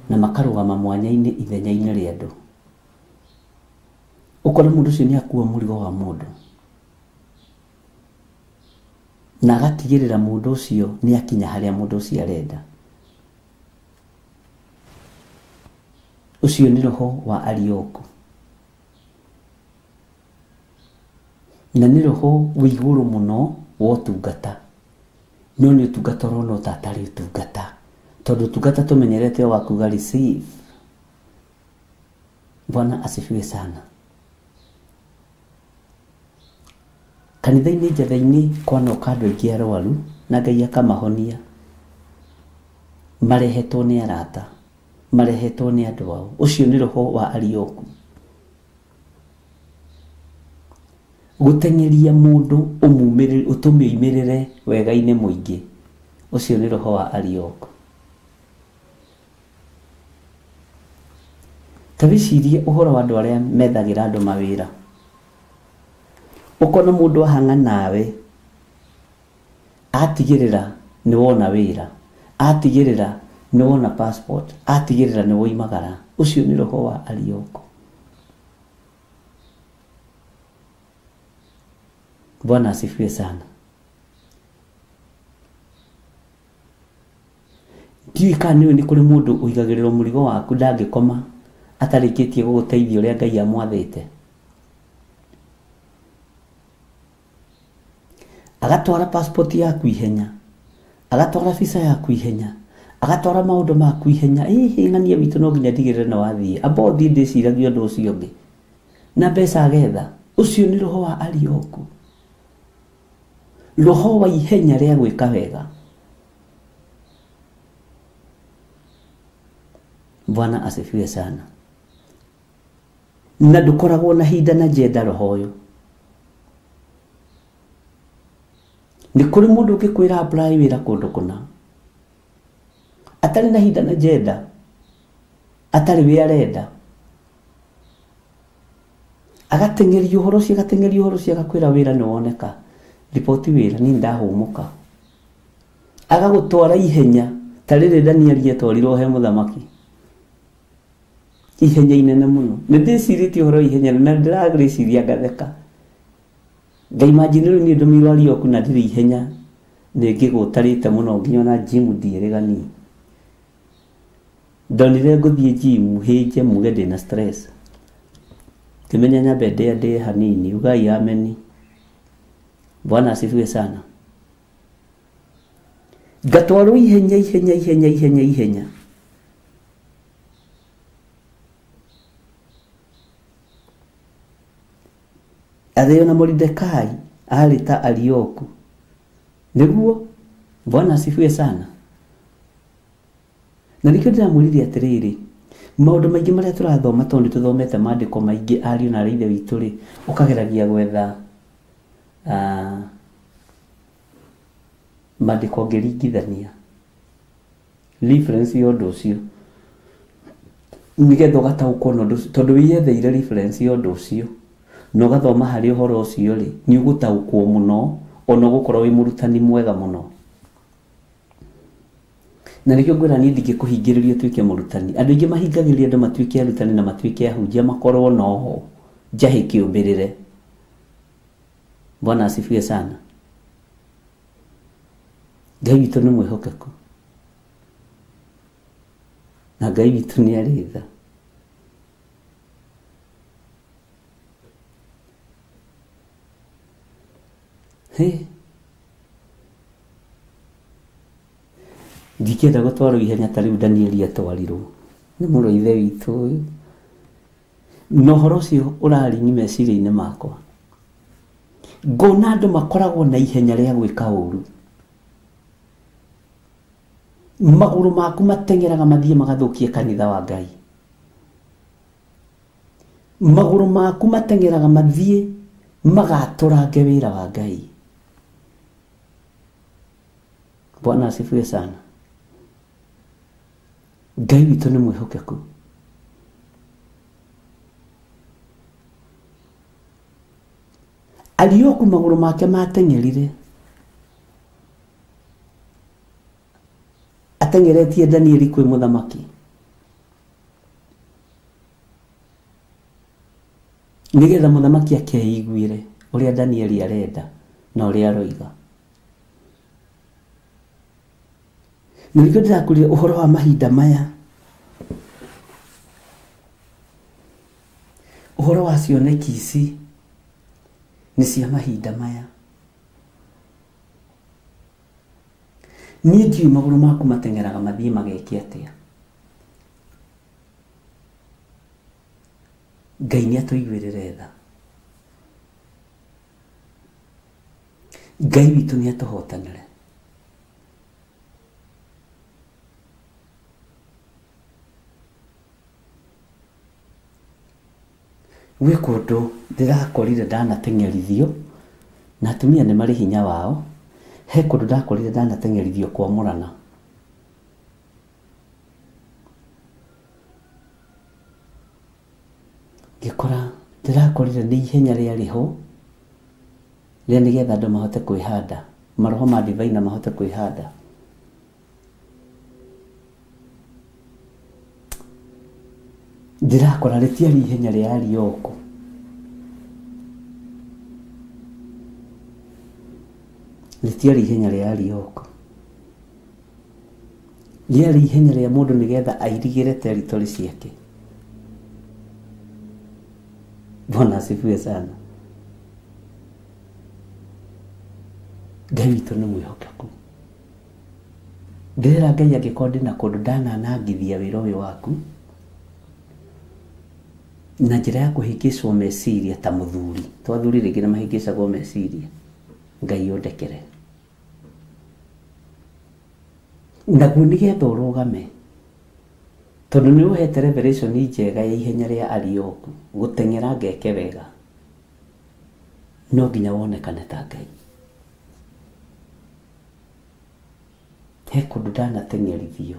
na makarũgama mwanya-inĩ ithenya-inĩ rĩa andũ. Ũkona mũndũ ũcio nĩ akua mũrigo wa mũndũ na agatigĩrĩra mũndũ ũcio nĩ akinya harĩa mũndũ ũcio arenda. Ũcio nĩ roho wa Arioku na nĩ roho wĩ igũrũ mũno wa ũtungata. No nĩ ũtungata ũrona ũtatarĩ ũtungata, tondũ ũtungata tũmenyerete o wa kuga receive. Bwana asifiwe sana. Kanitha-inĩ njatha-inĩ kwanoka andũ aingĩ arwaru na Ngai akamahonia, marehetwo nĩ arata, marehetwo nĩ andũ ao. Ũcio nĩ roho wa Arioku. Gũteng'eria mũndũ ũtũmĩumĩrĩre wega-inĩ mũingĩ, ũcio nĩ roho wa Arioku. Ta wĩcirie ũhoro wa andũ arĩa methagĩra andũ mawĩra. Ũkona mũndũ ahang'a nawe, atigĩrĩra nĩ wona wĩra, atigĩrĩra nĩ wona passport, atigĩrĩra nĩ woimagara. Ũcio nĩ roho wa Arioku. Bwana asifiwe sana. Ndiũĩ kana nĩũĩ nĩ kũrĩ mũndũ ũigagĩrĩrwo mũrigo waku ndangĩkoma atarĩkĩtie gũgũteithia ũrĩa Ngai amwathĩte. Agatwara passport yaku ihenya, agatwara visa yaku ihenya, agatwara maũndũ maku ihenya. Ĩhĩ, ng'ania witũ no nginya ndigĩrĩre nĩ wathiĩ. Amba ũthiĩ ndĩciragia ũndũ ũcio ũngĩ. Na mbeca agetha. Ũcio nĩ roho wa Arioku. Roho wa ihenya rĩa gwĩka wega. Bwana asifiwe sana. Na ndũkoragwo na hinda na njenda roho ũyũ. Nĩ kũrĩ mũndũ ũngĩkwĩra apply wĩra kũndũ kũna, atarĩ na hinda na njenda, atarĩ wĩ arenda, agateng'eria ũhoro ũcio, agateng'eria ũhoro ũcio, agakwĩra wĩra nĩ woneka, riboti wĩra, niĩ ndahũmũka. Agagũtwara ihenya ta rĩrĩ Danieli etwarirwo he mũthamaki, ihenya inene mũno. Nĩ ndĩcirĩtie ũhoro wa ihenya na ndĩrarĩciria ngatheka. Ngaimagine rĩu niĩ ndũmĩirwo Arioku na ndirĩ ihenya, nĩ ngĩgũtarĩte mũno nginya ona gym ndiĩrĩga niĩ. Ndonire ngũthiĩ gym hĩnje muge ndĩna stress, ngĩmenya nyambe ndĩe hanini. Ugai ameni. Bwana asifiwe sana. Ngatwarwo ihenya ihenya ihenya ihenya ihenya. Athĩo na Moridekai arĩ ta Arioku. Nĩguo. Bwana asifiwe sana. Na nĩkĩo ndĩramwĩrire atĩrĩrĩ, maũndũ maingĩ marĩa tũrathoma tondũ nĩtũthomete maandĩko maingĩ ariũ na ithe witũ rĩ, ũkageragia gwetha maandĩko ũngĩringithania reference ya ũndũ ũcio, nĩgetha ũgataũkwo na ũndũ ũcio, tondũ wĩyetheire reference ya ũndũ ũcio na ũgathoma harĩ ũhoro ũcio rĩ, nĩ ũgũtaũkwo mũno ona ũgũkorwo wĩ mũrutani mwega mũno. Na nĩkĩo ngwĩra niĩ ndingĩkũhingĩrĩria ũtuĩke mũrutani. Andũ aingĩ mahingagĩrĩria andũ matuĩke arutani na matuĩke ahunjia makorwo noho njahĩ kĩũmbĩrĩre. Bwana asifiwe sana. Ngai witũ nĩ mwĩhokeku na Ngai witũ nĩ arĩ tha. Hĩ, ndikĩenda gũtwarwo ihenya ta rĩu Danieli atwarirwo nĩ mũrũ wa ithe witũ ũyũ. Na ũhoro ũcio ũraringi meciria-inĩ makwa. Ngona andũ makoragwo na ihenya rĩa gwĩka ũru. Magũrũ maku mateng'eraga mathiĩ magathũkie kanitha wa Ngai. Magũrũ maku mateng'eraga mathiĩ magatũrange wĩra wa Ngai. Bwana asifiwe sana. Ngai witũ nĩ mwĩhokeku. Arioku magũrũ make mateng'erire, ateng'eretie Danieli kwĩ mũthamaki, nĩgetha mũthamaki akeiguĩre ũrĩa Danieli arenda na ũrĩa aroiga. Na nĩkĩo ndĩrakwĩrire ũhoro wa mahinda maya, ũhoro wa cioneki ici nĩ cia mahinda maya. Niĩ ndiũĩ magũrũ maku mateng'eraga mathiĩ mageke atĩa. Ngai nĩ atũiguĩrĩre tha. Ngai witũ nĩ atũhotanĩre. Gwĩ kũndũ ndĩrakorire ndanateng'erithio, na atumia nĩ marĩ hinya wao. He kũndũ ndakorire ndanateng'erithio kwamũrana. Ngĩkora ndĩrakorire nĩ ihenya rĩarĩ ho rĩa nĩgetha andũ mahote kwĩhanda, maroho ma divaina mahote kwĩhanda. Ndĩrakora rĩtiarĩ ihenya rĩa Arioko. Rĩtiarĩ ihenya rĩa Arioko. Rĩarĩ ihenya rĩa mũndũ nĩgetha airigĩre territory ciake. Bwana asifiwe sana. Ngai witũ nĩ mwĩhokeku. Ndĩrera Ngai angĩkorwo ndĩna kũndũ ndananangithia wĩra ũyũ waku na njĩra ya kũhĩngĩcwo meciria ta mũthuri. To athuri rĩngĩ nĩ mahĩngĩcagwo meciria. Ngai ũndekere. Naguo nĩgetha ũrũgame, tondũ nĩ ũhete revelation njega ya ihenya rĩa Arioku, gũteng'era ngeke wega, no nginya wonekane ta Ngai. He kũndũ ndanateng'erithio,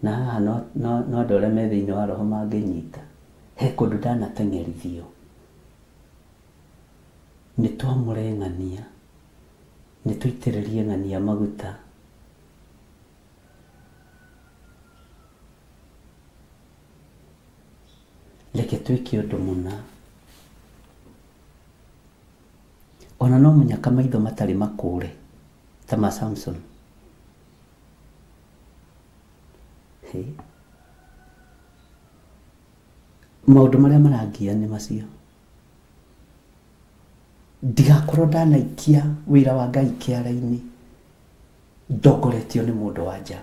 na haha no andũ arĩa me thĩinĩ wa roho mangĩnyita. He kũndũ ndanateng'erithio, nĩ twamũre ng'ania, nĩ tũitĩrĩrie ng'ania maguta. Reke twĩke ũndũ mũna. Ona no mũnyaka maitho matarĩ makũre ta ma Samson. Maũndũ marĩa marangia nĩ macio. Ndigakorwo ndanaikia wĩra wa Ngai kĩara-inĩ ndongoretio nĩ mũndũ wa nja.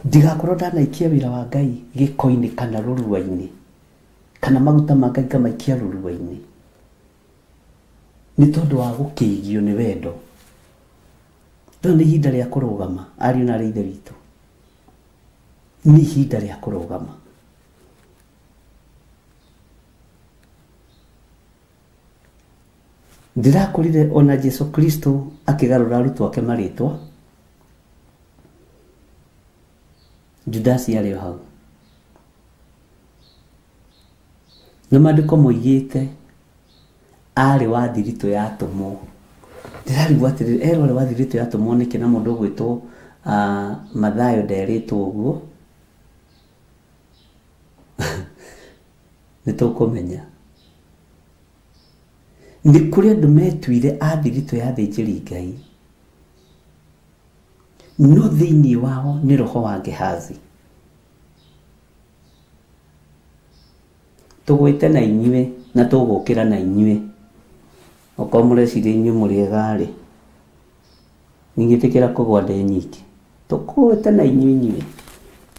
Ndigakorwo ndanaikia wĩra wa Ngai gĩko-inĩ kana rũrua-inĩ, kana maguta ma Ngai ngamaikia rũrua-inĩ nĩ tondũ wa gũkĩigio nĩ wendo. Rĩu nĩ ihinda rĩa kũrũgama, ariũ na aarĩ a Ithe witũ. Nĩ ihinda rĩa kũrũgama. Ndĩrakorire ona Jesu Kristo akĩgarũra arutwo ake marĩtwa. Judasi arĩ o hau. Na maandĩko moigĩte arĩ wa thiritũ ya atũmwo. Ndĩrarigwo atĩrĩrĩ, erwo arĩ wa thiritũ ya atũmwo nĩkĩ na mũndũ ũgwĩtwo Mathayo nderĩtwo ũguo? Nĩ tũkũmenya. Nĩ kũrĩ andũ metuire a thiritũ ya athĩnjĩri Ngai, no thĩinĩ wao nĩ roho wa Gehazi. Tũgwĩte na inyuĩ na tũgũkĩra na inyuĩ. Okorwo mũreciria inyuĩ mũrĩ ega-rĩ, ningĩtĩkĩra kũgwa ndĩ nyiki. Tũkũĩte na inyuĩ inyuĩ.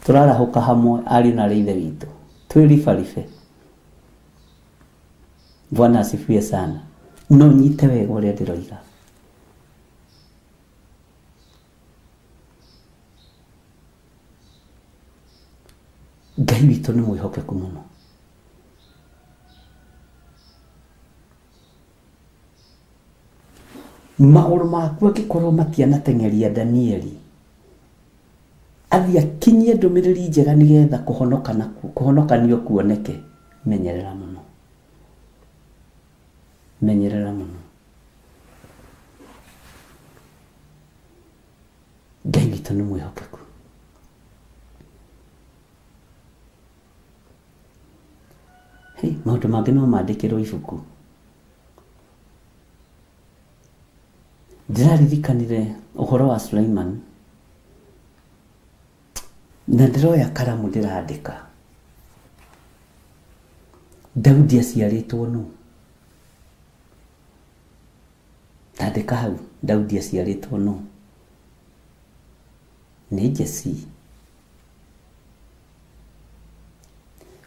Tũrarahũka hamwe ariũ na aarĩ a Ithe witũ. Twĩribaribe. Bwana asifiwe sana. No nyite wega ũrĩa ndĩroiga. Ngai witũ nĩ mwĩhokeku mũno. Magũrũ maku angĩkorwo matianateng'eria Danieli, athiĩ akinyie ndũmĩrĩri njega nĩgetha kũhonokanio kuoneke, menyerera mũno. Menyerera mũno. Ngai witũ nĩ mwĩhokeku. Hey, maũndũ mangĩ no mandĩkĩrwo ibuku. Ndĩraririkanire ũhoro wa Sulaiman na ndĩroya karamu ndĩrandĩka. Daudi aciarĩtwo nũ? Tandĩka hau Daudi aciarĩtwo nũ? Nĩ Jesii.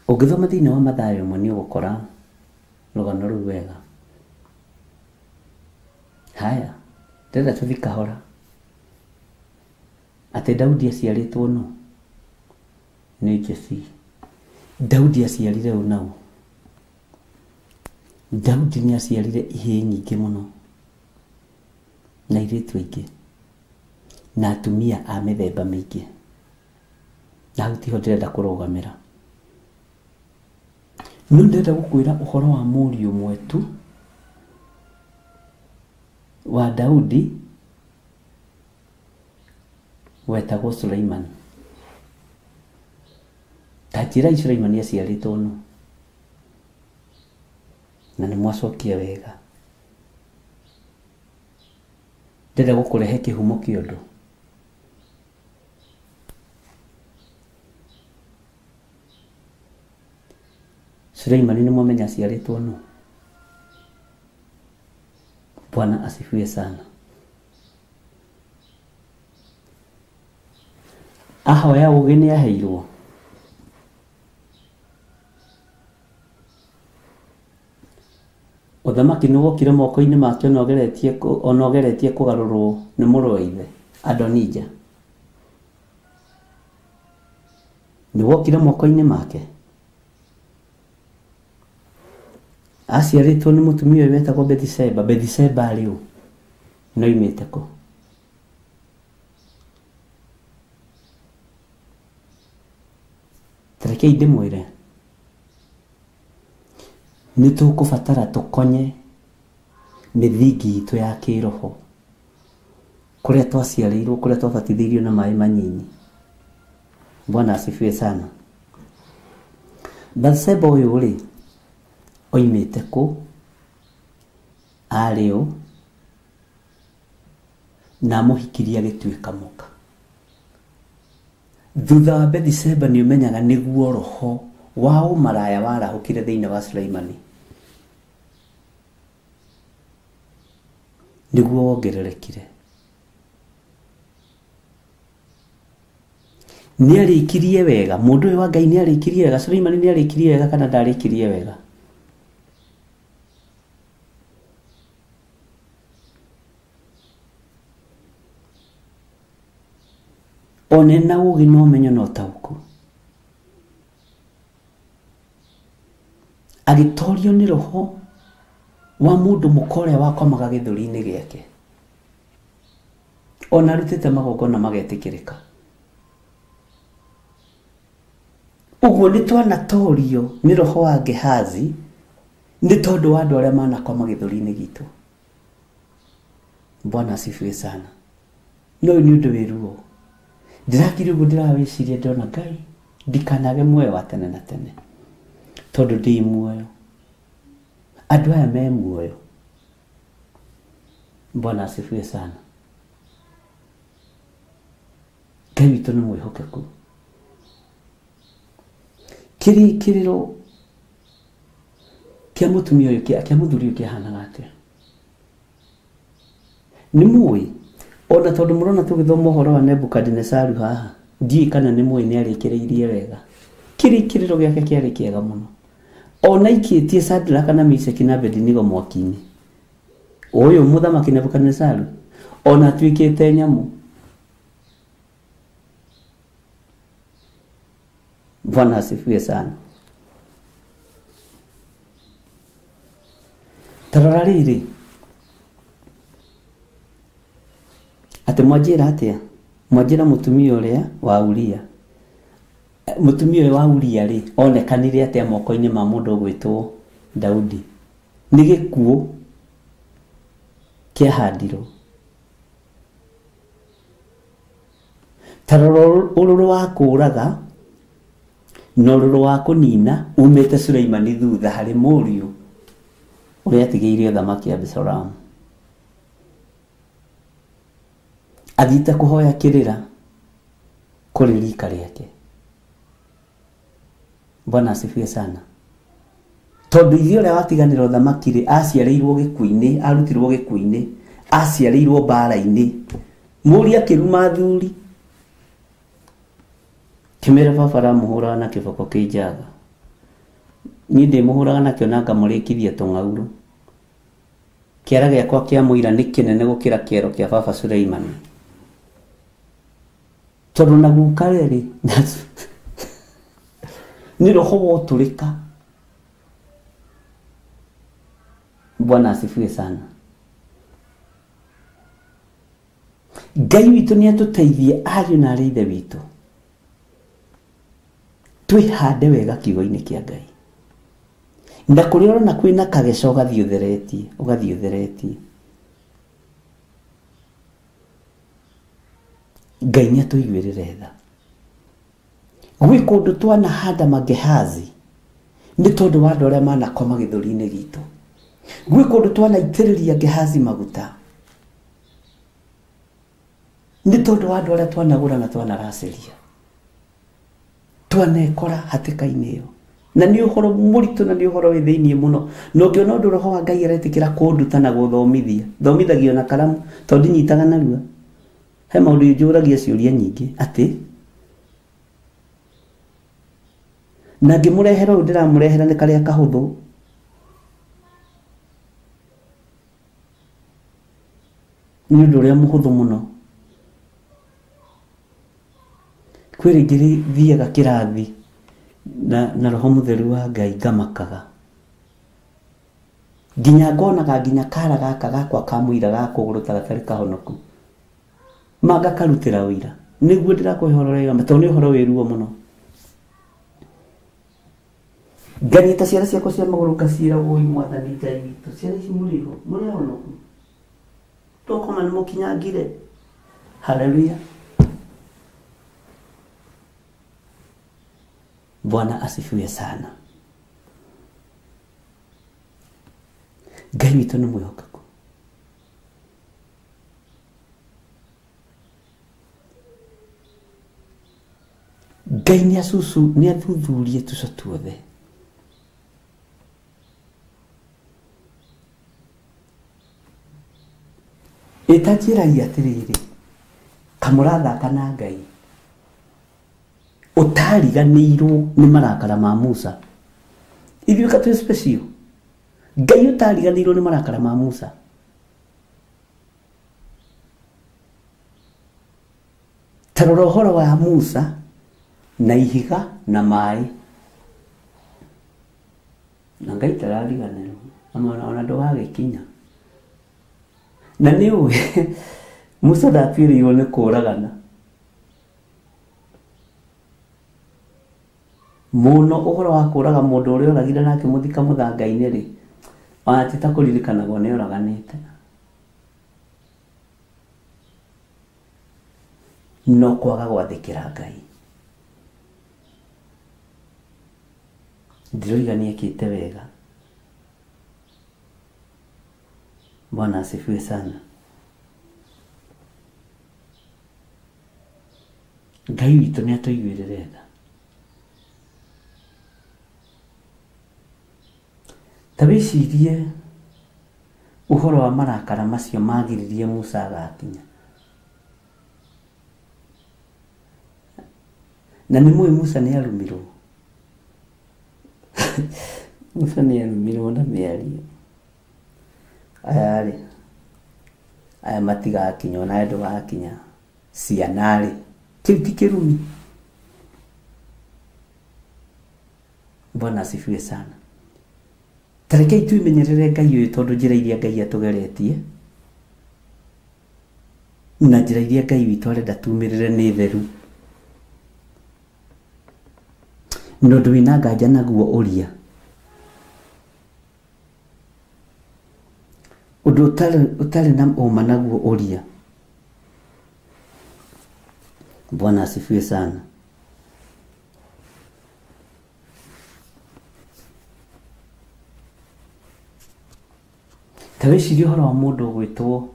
Ũngĩthoma thĩinĩ wa Mathayo ĩmwe nĩ ũgũkora rũgano rũu wega. Haya, ndĩrenda tũthiĩ kahora. Atĩ Daudi aciarĩtwo nũ? Nĩ Jesii. Daudi aciarire ũ na ũ? Daudi nĩ aciarire ihĩĩ nyingĩ mũno na airĩtu aingĩ na atumia a mĩthemba mĩingĩ. Na hau tiho ndĩrenda kũrũgamĩra. No ndĩrenda gũkwĩra ũhoro wa mũriũ ũmwe tu wa Daudi wetagwo Suleiman. Ta njĩrai Suleimani aciarĩtwo nũ? Na nĩ mwacokia wega. Ndĩrenda gũkũrehe kĩhumo kĩa ũndũ. Suleimani nĩ mwamenya aciarĩtwo nũ? Bwana asifiwe sana. Ahoya ũũgĩ nĩ aheirwo. Ũthamaki nĩ wokire moko-inĩ make ona ũgeretie kũgarũrwo nĩ mũrũ wa ithe Adonija. Nĩ wokire moko-inĩ make. Aciarĩtwo nĩ mũtumia ũyũ wetagwo Bethsheba. Bethsheba arĩ ũ? No oimĩte kũ? Ta rekei ndĩmwĩre, nĩ tũkũbatara tũkonye mĩthingi itũ ya kĩroho kũrĩa twaciarĩirwo, kũrĩa twabatithĩirio na maĩ manyinyi. Bwana asifiwe sana. Bathsheba ũyũ rĩ, oimĩte kũ? Arĩ ũ? Na amũhikirie agĩtuĩka mũka. Thutha wa Bethsheba nĩ ũmenyaga nĩguo roho wa ũmaraya warahũkire thĩinĩ wa Suleimani. Nĩguo wongererekire. Nĩ arĩkirie wega. Mũndũ ũyũ wa Ngai nĩ arĩkirie wega. Suleimani nĩ arĩkirie wega kana ndarĩkirie wega? One na ũũgĩ na ũmenyo na ũtaũku. Agĩtorio nĩ roho wa mũndũ mũka ũrĩa wakomaga gĩthũri-inĩ gĩake. Ona arutĩte magongona magetĩkĩrĩka. Ũguo nĩ twanatorio nĩ roho wa Gehazi nĩ tondũ wa andũ arĩa manakoma gĩthũri-inĩ gitũ. Bwana asifiwe sana. No ũyũ nĩ ũndũ wĩ ruo. Ndĩrakire ũguo ndĩrawĩciria ndĩrona Ngai ndikanage muoyo wa tene na tene tondũ ndĩ muoyo. Andũ aya me muoyo. Bwana asifiwe sana. Ngai witũ nĩ mwĩhokeku. Kĩrĩkĩrĩro kĩa mũtumia ũyũ, kĩa mũthuri ũyũ kĩahanaga atĩa? Nĩ mũĩ ona tondũ mũrona tũgĩthoma ũhoro wa Nebukadinesaru haha, ndiũĩ kana nĩ mũĩ nĩ arĩkĩrĩirie wega. Kĩrĩkĩrĩro gĩake kĩarĩ kĩega mũno. Ona ikĩtie Shadraka na Meshaki na Abednego mwaki-inĩ. Ũyũ mũthamaki Nebukadinesaru ona atuĩkĩte nyamũ. Bwana asifiwe sana. Tarora rĩrĩ, atĩ mwanjĩra atĩa? Mwanjĩra mũtumia ũrĩa wa Uria. Mũtumia ũyũ wa Uria rĩ, onekanire atĩa moko-inĩ ma mũndũ ũgwĩtwo Daudi? Nĩ gĩkuũ kĩahandirwo. Ta rora ũrũrũ wa kũũraga na ũrũrũ wa kũnina umĩte Suleimani thutha harĩ mũriũ ũrĩa atigĩire ũthamaki Abisalomu. Athiĩte kũhoya kĩrĩra kũrĩ rika rĩake. Bwana asifiwe sana. Tondũ ithe ũrĩa watiganĩra ũthamaki rĩ, aciarĩirwo gĩkuũ-inĩ, arutirwo gĩkuũ-inĩ, Aciarĩirwo mbara-inĩ. Mũriũ akĩruma athuri. Kĩmera baba aramũhũraga na kĩboko kĩ njaga. Niĩ ndĩmũhũraga nakĩo na ngamũrĩkithia tũng'aurũ. Kĩara gĩakwa kĩa mũira nĩ kĩnene gũkĩra kĩero kĩa baba Suleimani. Tondũ na guka rĩ nĩ roho wotũrĩka. Bwana asifiwe sana. Ngai witũ nĩ atũteithie ariũ na arĩ ithe witũ. Twĩhande wega kiugo-inĩ kĩa Ngai. Na kũrĩa ũrona kwĩna kageca ũgathiĩ ũtheretie, ũgathiĩ ũtheretie. Ngai nĩ atũiguĩrĩre tha. Gwĩ kũndũ twanahanda magehazi nĩ tondũ wa andũ arĩa manakoma gĩthũri-inĩ gitũ. Gwĩ kũndũ twanaitĩrĩria Gehazi maguta nĩ tondũ wa andũ arĩa twanagũra na twanaracĩria. Twanekora hatĩka-inĩ ĩyo. Na nĩ ũhoro mũritũ na nĩ ũhoro wĩ thĩiniĩ mũno. Na ũngĩona ũndũ roho wa Ngai aretĩkĩra kũnduta na gũthomithia, thomithagio na karamu tondũ ndinyitaga narua. He maũndũ njũragia ciũria nyingĩ atĩ na ngĩmũrehera ũyũ ndĩramũrehera nĩ karĩa kahũthũ. Nĩ ũndũ ũrĩa mũhũthũ mũno. Kwĩ rĩngĩ thiaga kĩrathi na roho mũtheru wa Ngai ngamakaga. Nginya ngonaga nginya kara gaka gakwa ka mũira ga kũgũrũ ta gatarĩ kahonoku. Ma ngakarutĩra ũira. Nĩguo ndĩrakũhe ũhoro ũrĩa tondũ nĩ ũhoro wĩ ruo mũno. Nganyita ciara ciakwa cia magũrũ ngaciĩra woi mwathani Ngai witũ. Ciana ici mũrĩ ho, mũrĩ ahonoku. Tokoma nĩ mũkinyangire. Haleluya. Bwana asifiwe sana. Ngai witũ nĩ mwĩhokeku. Ngai nĩ acucu nĩ athuthurie tũco tuothe. Ĩtanjĩragia atĩrĩrĩ, kamũrathaka na Ngai ũtariganĩirwo nĩ marakara ma Musa. Ithuĩ ka twĩ special. Ngai ũtariganĩirwo nĩ marakara ma Musa. Ta rora ũhoro wa Musa na ihiga na maĩ. Na Ngai ndarariganĩrwo ona ndũgagĩkinya. Na nĩ ũĩ Musa ndatuĩrĩirwo nĩ kũragana. Mũno ũhoro wa kũraga mũndũ ũrĩa oragire na akĩmũthika mũthanga-inĩ rĩ, ona ti ta kũririkanagwo nĩ oraganĩte. No kwaga gwathĩkĩra Ngai. Ndiroiga nĩ ekĩte wega. Bwana asifiwe sana. Ngai witũ nĩ atũiguĩrĩre tha. Ta wĩcirie ũhoro wa marakara macio magiririe Musa agakinya. Na nĩ mũĩ Musa nĩ arumirwo. Musa nĩ arumirwo na mĩario. Aya rĩ, aya matigakinya onawe ndũgakinya. Ciana rĩ, kĩu ti kĩrumi. Bwana asifiwe sana. Ta rekei twĩmenyerere Ngai ũyũ tondũ njĩra iria Ngai atũgeretie na njĩra iria Ngai witũ arenda tumĩrĩre nĩ theru. Na ũndũ wĩna nganja naguo ũria. Ũndũ ũtarĩ na ũma naguo ũria. Bwana asifiwe sana. Ta wĩcirie ũhoro wa mũndũ ũgwĩtwo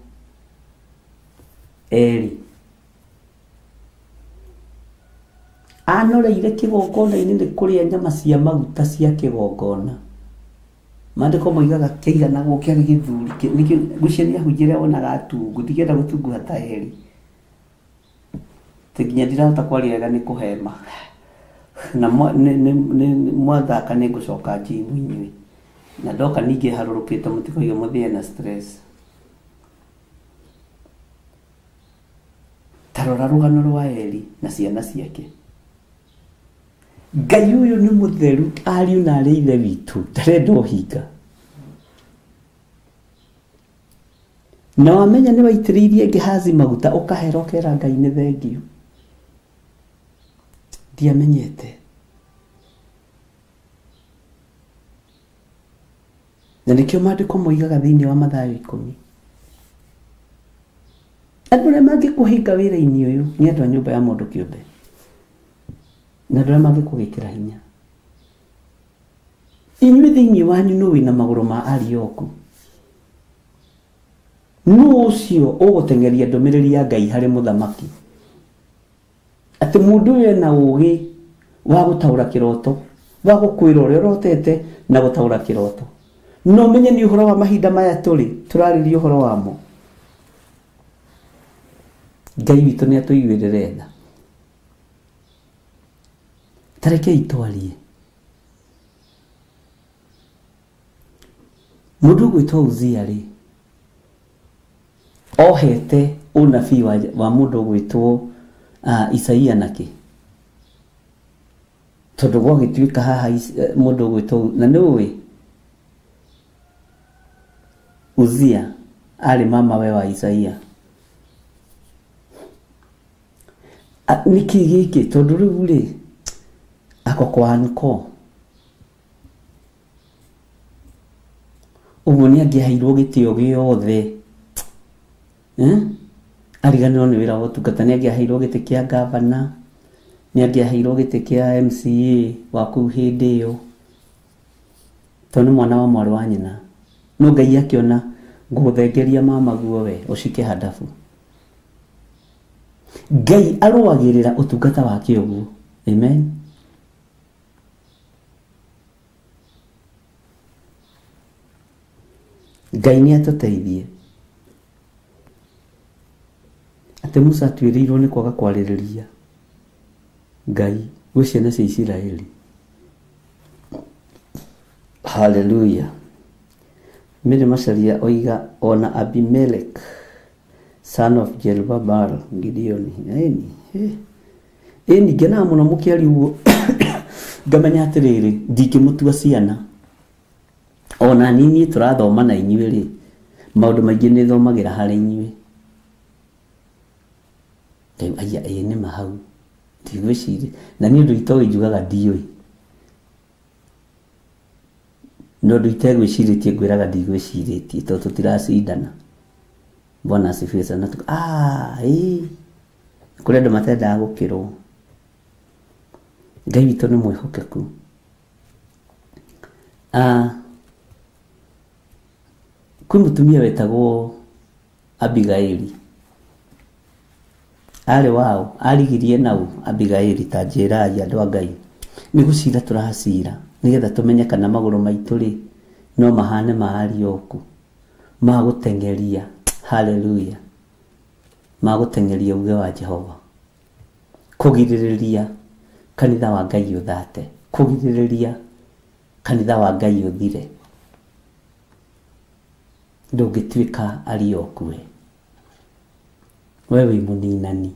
Eli. Anoreire kĩgongona-inĩ nĩ kũrĩa nyama cia maguta cia kĩgongona. Maandĩko moigaga kĩaiganagwo kĩarĩ gĩthuri nĩkĩo ngwĩciria nĩ ahunjia arĩa wonaga atungu ndingĩenda gũtunguha ta Eli atĩ nginya ndirahota kwaria wega nĩ kũhema na mwathaka nĩ ngũcoka njimu inyuĩ na ndoka ningĩ harũrũkĩte mũtikoige mũthĩe na stress. Ta rora rũgano rwa Eli na ciana ciake. Ngai ũyũ nĩ mũtheru ariũ na arĩ ithe witũ ndarenda ũhinga. Na wamenya nĩ waitĩrĩirie Gehazi maguta ũkahera ũkera Ngai nĩ thengiũ. Ndiamenyete. Na nĩkĩo maandĩko moigaga thĩinĩ wa Mathayo 10. Andũ arĩa mangĩkũhinga wĩra-inĩ ũyũ nĩ andũ a nyũmba ya mũndũ kĩũmbe. Na andũ arĩa mangĩkũgĩkĩra hinya. Inyuĩ thĩinĩ wanyu nũ wĩna magũrũ ma Arioku? Nũ ũcio ũgũteng'eria ndũmĩrĩri ya Ngai harĩ mũthamaki? Atĩ mũndũ ũyũ ena ũũgĩ wa gũtaũra kĩroto, wa gũkwĩra ũrĩa ũrotete na gũtaũra kĩroto. No menye nĩ ũhoro wa mahinda maya tũrĩ, tũrarĩria ũhoro wamo. Ngai witũ nĩ atũiguĩrĩre tha. Ta rekei twarie. Mũndũ ũgwĩtwo Uzia rĩ, ohete ũnabii wa mũndũ ũgwĩtwo Isaia nakĩ? Tondũ gwagĩtuĩka haha mũndũ ũgwĩtwo na nĩ ũĩ Uzia arĩ mama we wa Isaia. Nĩkĩ gĩkĩ? Tondũ rĩu rĩ ako kwa nko ũguo nĩ angĩaheirwo gĩtĩo gĩothe ariganĩrwo nĩ wĩra wa ũtungata nĩ angĩaheirwo gĩtĩ kĩa gavana nĩ angĩaheirwo gĩtĩ kĩa MCA wa kũu hĩndĩ ĩyo tondũ nĩ mwana wa mwarĩ wa nyina. No Ngai akĩona ngũgũthengeria mama guo we ũcike handabu. Ngai arũagĩrĩra ũtungata wake ũguo. Amen. Ngai nĩ atũteithie. Atĩ Musa atuĩrĩirwo nĩ kwaga kwarĩrĩria Ngai gwĩ ciana cia Isiraeli. Hallelujah. Mary Macharia oiga ona Abimelech son of Jerubbaal Gideon. Ĩni ngenaga mũno mũkĩaria ũguo ngamenya atĩrĩrĩ ndingĩmũtua ciana. Ona nini tũrathoma na inyuĩ rĩ maũndũ maingĩ nĩ thomagĩra harĩ inyuĩ. Rĩu aya ĩĩ nĩ ma hau ndigwĩciria na niĩ ũndũ itoĩ njugaga ndiũĩ. No ũndũ itegwĩcirĩtie ngwĩraga ndigwĩcirĩtie tondũ tũtiracindana. Bwana asifiwe sana. Ĩĩ kũrĩ andũ matendaga gũkĩrwo. Ngai witũ nĩ mwĩhokeku. Kwĩ mũtumia wetagwo Abigaili. Arĩ wao arigirie nau Abigaili ta njĩrai andũ a Ngai. Nĩ gũcira tũracira nĩgetha tũmenye kana magũrũ maitũ rĩ no mahane ma Arioku ma gũteng'eria. Hallelujah. Ma gũteng'eria uge wa Jehova. Kũgirĩrĩria kanitha wa Ngai ũthate, kũgirĩrĩria kanitha wa Ngai ũthire. Ndũngĩtuĩka Arioku we. We wĩ mũninani.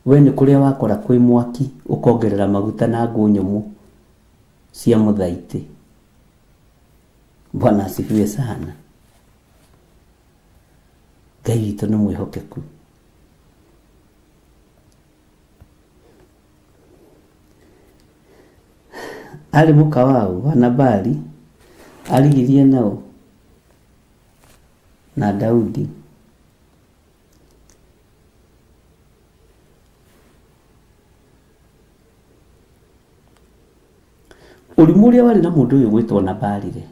We nĩ kũrĩa wakora kwĩ mwaki ũkongerera maguta na ngũ nyũmũ cia mũthaitĩ. Bwana asifiwe sana. Ngai witũ nĩ mwĩhokeku. Arĩ mũka wao wa Nabali arigirie nao na Daudi. Ũrimũ ũrĩa warĩ na mũndũ ũyũ gwĩtwo Nabali rĩ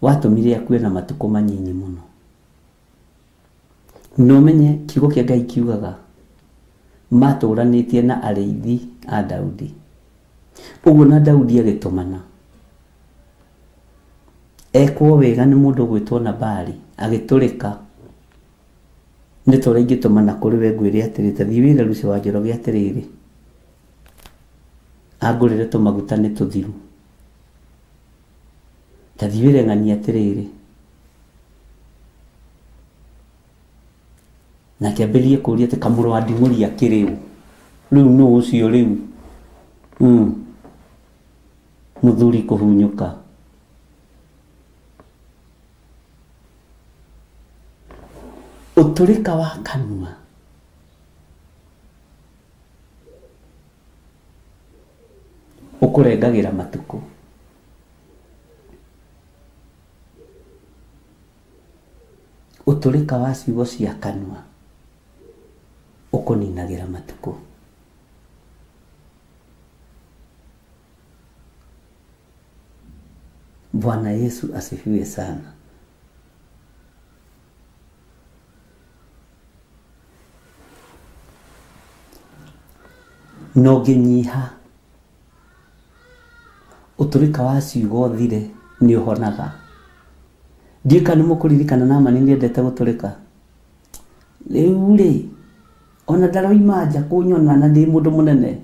watũmire akue na matukũ manyinyi mũno. No menye kiugo kĩa Ngai kiugaga Matũranĩtie na arĩithi a Daudi. Ũguo na Daudi agĩtũmana ekwo wega nĩ mũndũ ũgwĩtwo Nabali, agĩtũrĩka. Nĩ ta ũrĩa ingĩtũmana kũrĩ we ngwĩre atĩrĩ, ta thiĩ wĩre Lucy wa Njoroge atĩrĩrĩ, angũrĩre tũmaguta nĩ tũthiru. Ta thiĩ wĩre ng'ani atĩrĩrĩ, na akĩambĩrĩria kũũria atĩ kamũrũ wa nding'ũri akĩrĩ ũ? Rĩu nũ ũcio rĩu? Mũthuri kũhunyũka. Ũtũrĩka wa kanua ũkũrengagĩra matukũ. Ũtũrĩka wa ciugo cia kanua ũkũninagĩra matukũ. Bwana Yesu asifiwe sana. No ngĩnyiha ũtũrĩka wa ciugo thire nĩ ũhonaga. Ndiũĩ kana nĩ mũkũririkana Naamani nĩendete gũtũrĩka. Rĩu rĩ, ona ndaroima nja kũnyona na ndĩ mũndũ mũnene.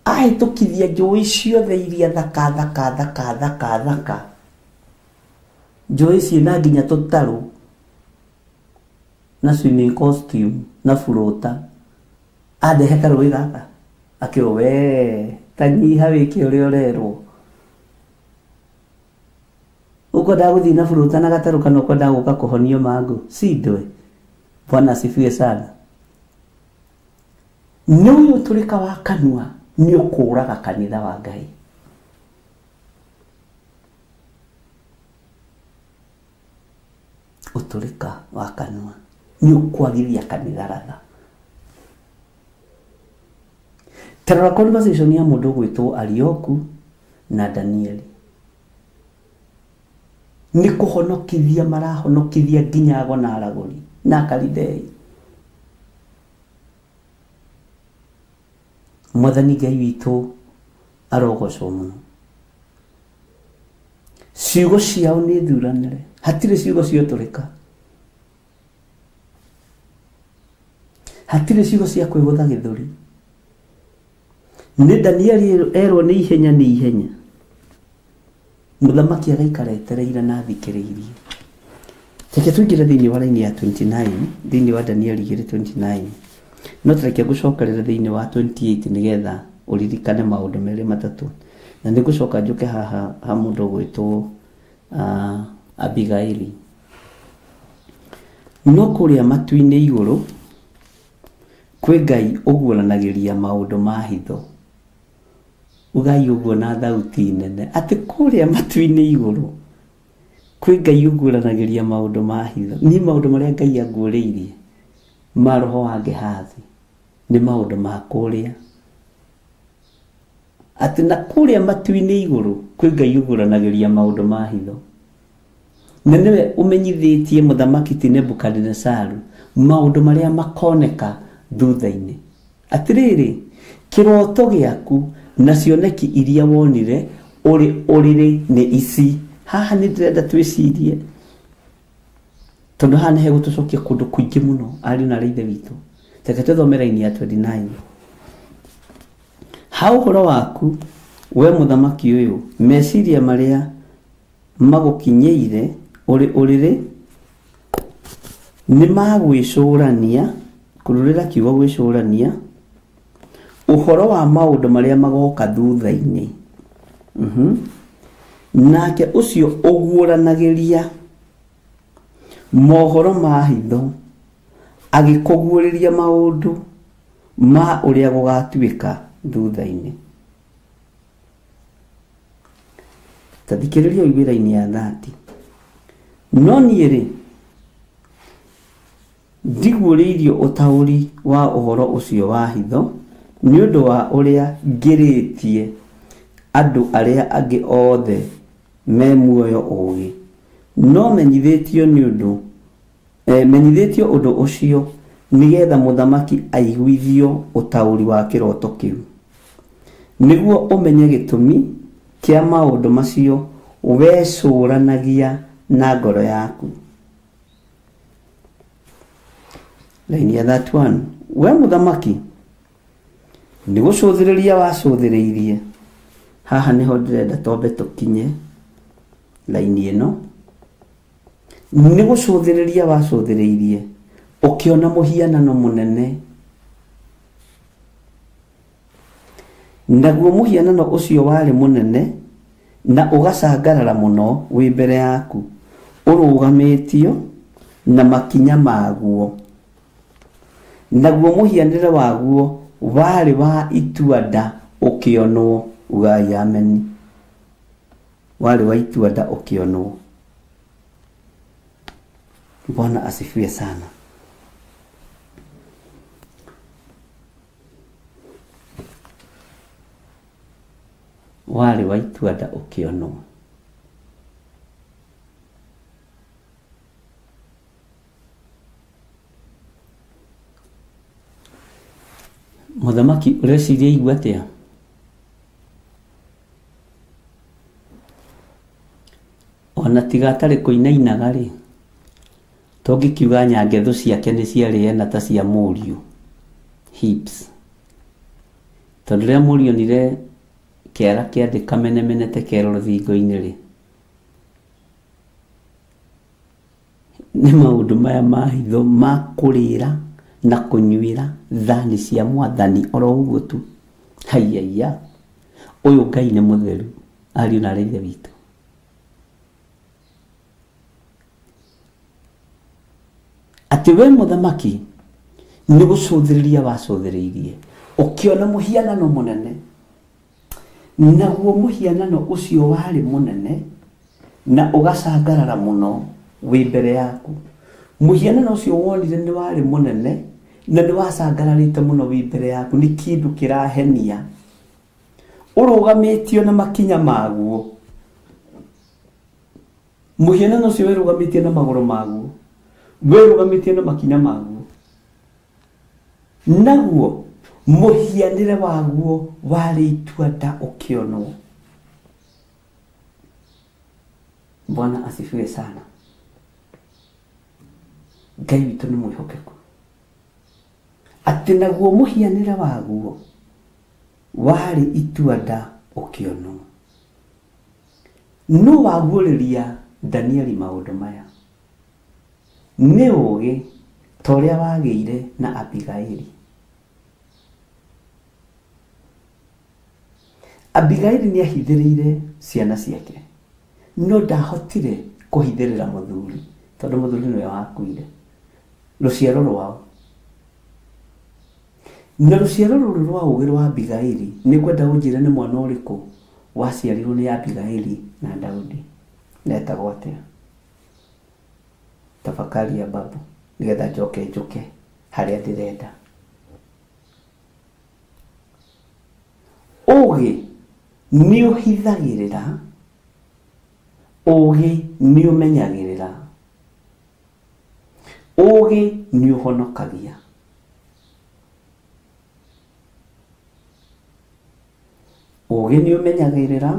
Ahĩtũkithia njũĩ ciothe iria thaka thaka thaka thaka thaka. Njũĩ ciĩna nginya tũtarũ na swimming costume na burũta. Andehe karũĩ gaka akĩrwo we ta nyiha wĩke ũrĩa ũrerwo. Ũkwendaga gũthiĩ na burũta na gatarũ kana ũkwendaga gũka kũhonio mangũ? Sindwe. Bwana asifiwe sana. Nĩ ũyũ ũtũrĩka wa kanua nĩ ũkũraga kanitha wa Ngai. Ũtũrĩka wa kanua nĩ ũkwagithia kanitha ratha. Tarora conversation ya mũndũ ũgwĩtwo Arioku na Danieli. Nĩ kũhonokithia marahonokithia nginya ago na aragũri na Akalidei. Mwathani Ngai witũ arogocwo mũno. Ciugo ciao nĩ thuranĩre, hatirĩ ciugo ciotũrĩka, hatirĩ ciugo cia kwĩgũtha gĩthũri. Nĩ Danieli erwo nĩ ihenya nĩ ihenya. Mũthamaki agaikara etereire na athikĩrĩirie. Reke tũingĩre thĩinĩ wa raini ya 29, thĩinĩ wa Danieli 2:29. No tũreke ngũcokerere thĩinĩ wa 28 nĩgetha ũririkane maũndũ merĩ matatũ. Na nĩngũcoka njũke haha ha mũndũ ũgwĩtwo Abigaili. No kũrĩa matu-inĩ igũrũ kwĩ Ngai ũguũranagĩria maũndũ ma hitho. Ugai ũguo na thauti nene atĩ kũrĩa matu-inĩ igũrũ kwĩ Ngai ũguũranagĩria maũndũ ma hitho. Niĩ maũndũ marĩa Ngai anguũrĩirie ma roho wa Gehazi nĩ maũndũ ma kũrĩa. Atĩ na kũrĩa matu-inĩ igũrũ kwĩ Ngai ũguũranagĩria maũndũ ma hitho. Na nĩwe ũmenyithĩtie mũthamaki ti Nebukadinesaru maũndũ marĩa makoneka thutha-inĩ. Atĩrĩrĩ, kĩroto gĩaku na cioneki iria wonire ũrĩ ũrĩrĩ nĩ ici. Haha nĩ ndĩrenda twĩcirie tondũ haha nĩ hegũtũcokia kũndũ kũingĩ mũno ariũ na arĩ ithe witũ. Reke tũthome raini ya 29. Ha ũhoro waku we mũthamaki ũyũ, meciria marĩa magũkinyĩire ũrĩ ũrĩrĩ nĩ magwĩcũrania, kũrũrĩra kiugo gwĩcũrania, ũhoro wa maũndũ marĩa magoka thutha-inĩ. Nake ũcio ũguũranagĩria mohoro ma hitho agĩkũguũrĩria maũndũ ma ũrĩa gũgatuĩka thutha-inĩ. Ta thikĩrĩria ũigue raini ya 30. No niĩ rĩ, ndiguũrĩirio ũtaũri wa ũhoro ũcio wa hitho nĩ ũndũ wa ũrĩa ngĩrĩtie andũ arĩa angĩ othe me muoyo ũũgĩ. No menyithĩtio nĩ ũndũ menyithĩtio ũndũ ũcio Nĩgetha mũthamaki aiguithio ũtaũri wa kĩroto kĩu. Nĩguo ũmenye gĩtũmi kĩa maũndũ macio wecũranagia na ngoro yaku. Laini ya 31. We mũthamaki nĩ gũcũthĩrĩria wacũthĩrĩirie. Haha nĩho ndĩrenda twambe tũkinye laini ĩno. Nĩ gũcũthĩrĩria wacũthĩrĩirie ũkĩona mũhianano mũnene, naguo mũhianano ũcio warĩ mũnene na ũgacangarara mũno wĩ mbere yaku, ũrũgamĩtio na makinya maguo, naguo mũhianĩre waguo warĩ wa itua-nda ũkĩonwo. Ugai ameni. Warĩ wa itua-nda ũkĩonwo. Bwana asifiwe sana. Warĩ wa itua-nda ũkĩonwo. Mũthamaki ũreciria igua atĩa? Ona tiga atarĩ kũinainaga rĩ, tũngĩkiuga nyangethu ciake nĩ ciarĩ ta cia mũriũ hips, tondũ rĩrĩa mũriũ onire kĩara kĩandĩka menemenete kero rũthingo-inĩ rĩ, nĩ maũndũ maya ma hitho ma kũrĩra na kũnyuĩra thani cia mwathani oro ũguo tu. Haiya, ũyũ Ngai nĩ mũtheru, ariũ na aarĩ a Ithe witũ. Atĩ we mũthamaki nĩ gũcũthĩrĩria wacũthĩrĩirie ũkĩona mũhianano mũnene, naguo mũhianano ũcio warĩ mũnene na ũgacangarara mũno wĩ mbere yaku. Mũhianano ũcio wonire nĩ warĩ mũnene na nĩ wacangararĩte mũno wĩ mbere yaku, nĩ kĩndũ kĩrahenia, ũrũgamĩtio na makinya maguo. Mũhianano ũcio wĩrũgamĩtie na magũrũ maguo, wĩrũgamĩtie na makinya maguo, naguo mũhianĩre waguo warĩ itua-nda ũkĩonwo. Bwana asifiwe sana. Ngai witũ nĩ mwĩhokeku. Atĩ naguo mũhianĩre waguo warĩ itua-nda ũkĩonwo. No waguũrĩria Danieli maũndũ maya nĩ ũũgĩ ta ũrĩa wagĩire na Abigaili. Abigaili nĩ ahithĩrĩire ciana ciake, no ndahotire kũhithĩrĩra mũthuri, tondũ mũthuri nĩwe wakuire rũciaro rwao. Na rũciaro rũrũ rwa ũũgĩ rwa Abigaili, nĩ ngwenda ũnjĩre nĩ mwana ũrĩkũ waciarirwo nĩ Abigaili na Daudi, na etagwo atĩa? Tafakari ya babu, nĩgetha njoke njũke harĩa ndĩrenda. Ũũgĩ nĩ ũhithagĩrĩra, ũũgĩ nĩ ũmenyagĩrĩra, ũũgĩ nĩ ũhonokagia. Ũũgĩ nĩ ũmenyagĩrĩra,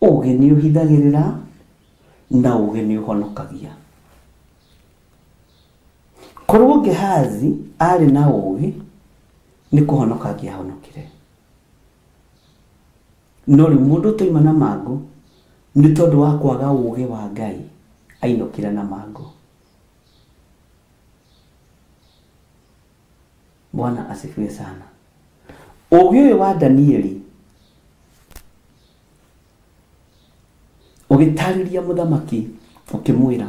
ũũgĩ nĩ ũhithagĩrĩra, na ũũgĩ nĩ ũhonokagia. Korwo Gehazi arĩ na ũũgĩ, nĩ kũhonoka angĩahonokire. No rĩu mũndũ ũtoima na mangũ nĩ tondũ wa kwaga ũũgĩ wa Ngai ainũkire na mangũ. Bwana asifiwe sana. Ũũgĩ ũyũ wa Danieli ũgĩtarĩria mũthamaki ũkĩmwĩra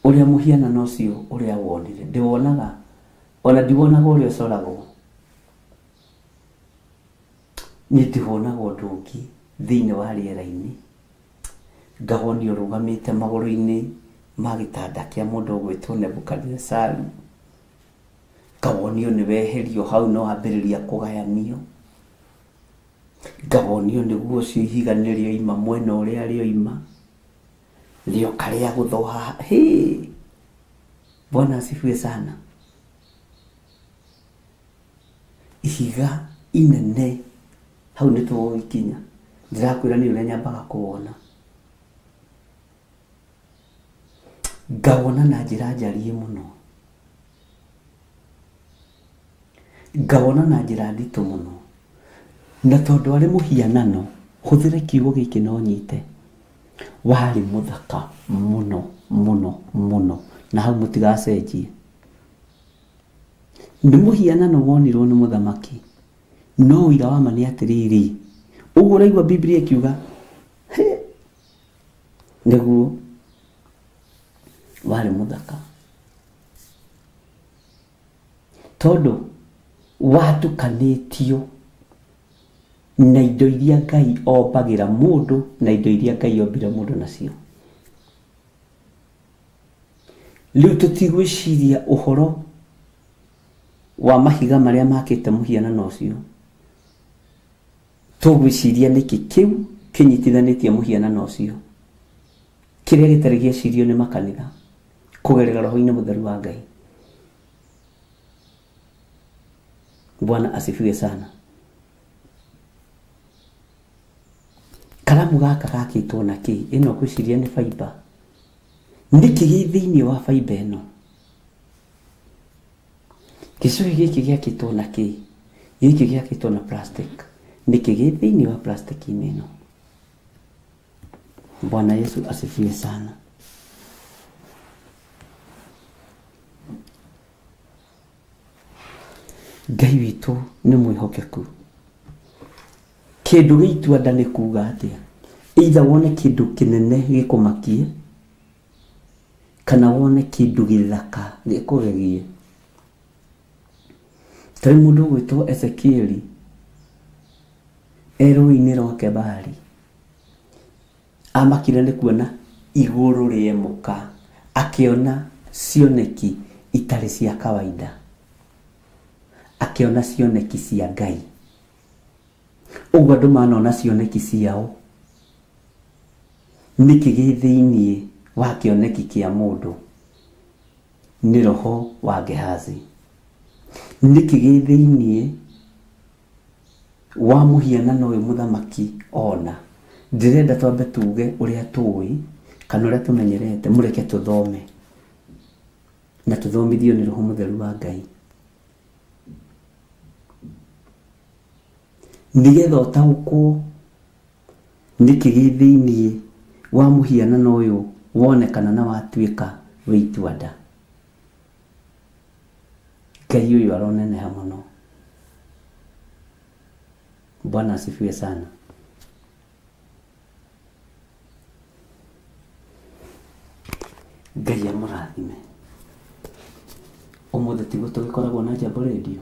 ũrĩa mũhianano ũcio ũrĩa wonire, ndĩwonaga ona ndiwonaga ũrĩa ũcoragwo, niĩ ndiwonaga ũndũ ũngĩ thĩinĩ wa rĩera-inĩ, ngawonio ũrũgamĩte magũrũ-inĩ ma gĩtanda kĩa mũndũ ũgwĩtwo Nebukadinezaru, ngawonio nĩ weherio hau no wambĩrĩria kũgayanio, ngawonio nĩguo ũcio ihiga nĩ rĩoima mwena ũrĩa rĩoima, rĩoka rĩa gũthwo haha. Hĩ, Bwana asifiwe sana. Ihiga inene hau nĩ tũgũgĩkinya. Ndĩrakwĩra nĩ ũrĩa nyambaga kũwona. Ngawona na njĩra njariĩ mũno. Ngawona na njĩra nditũ mũno. Na tondũ arĩ mũhianano, hũthĩre kiugo gĩkĩ no nyite. Warĩ mũthaka mũno mũno mũno. Na hau mũtigacenjie. Nĩ mũhianano wonirwo nĩ mũthamaki. No ũira wa ma nĩ atĩrĩrĩ, ũguo ũraigua Biblia ĩkiuga, nĩguo warĩ mũthaka. Tondũ watukanĩtio na indo iria Ngai ombagĩra mũndũ na indo iria Ngai ombire mũndũ nacio. Rĩu tũtigwĩciria ũhoro wa mahiga marĩa makĩte mũhianano ũcio. Tũgwĩciria nĩkĩ kĩu kĩnyitithanĩtie mũhianano ũcio, kĩrĩa gĩtarĩ gĩecirio nĩ makanitha kũgerera roho-inĩ mũtheru wa Ngai. Bwana asifiwe sana. Karamu gaka gakĩtwo na kĩ? Ĩno ngwĩciria nĩ fiber. Nĩkĩ gĩ thĩinĩ wa fiber ĩno? Gĩcũhĩ gĩkĩ gĩakĩtwo na kĩ? Gĩkĩ gĩakĩtwo na plastic. Nĩkĩ gĩ thĩinĩ wa plastic-inĩ ĩno? Bwana Yesu asifiwe sana. Ngai witũ nĩ mwĩhokeku. Kĩndũ gĩitua nda nĩ kuga atĩa? Either wone kĩndũ kĩnene gĩkũmakie, kana wone kĩndũ gĩthaka gĩkũgegie. Tarĩ mũndũ ũgwĩtwo Ezekieli e rũĩ-inĩ rwa Kebari, amakire nĩ kuona igũrũ rĩemũka, akĩona cioneki itarĩ cia kawaida, akĩona cioneki cia Ngai. Ũguo andũ manona cioneki ciao, nĩkĩ gĩ thĩinĩ wa kĩoneki kĩa mũndũ? Nĩ roho wa Gehazi. Nĩkĩ gĩ thĩinĩ wa mũhianano ũyũ mũthamaki ona? Ndĩrenda twambe tuge ũrĩa tũĩ kana ũrĩa tũmenyerete, mũreke tũthome na tũthomithio nĩ roho mũtheru wa Ngai, nĩgetha ũtaũkwo nĩkĩ gĩ thĩinĩ wa mũhianano ũyũ wonekana na watuĩka wĩ itua-nda. Ngai ũyũ aroneneha mũno. Bwana asifiwe sana. Ngai amũrathime. Ũmũthĩ tiguo tũgĩkoragwo na Jambo Radio.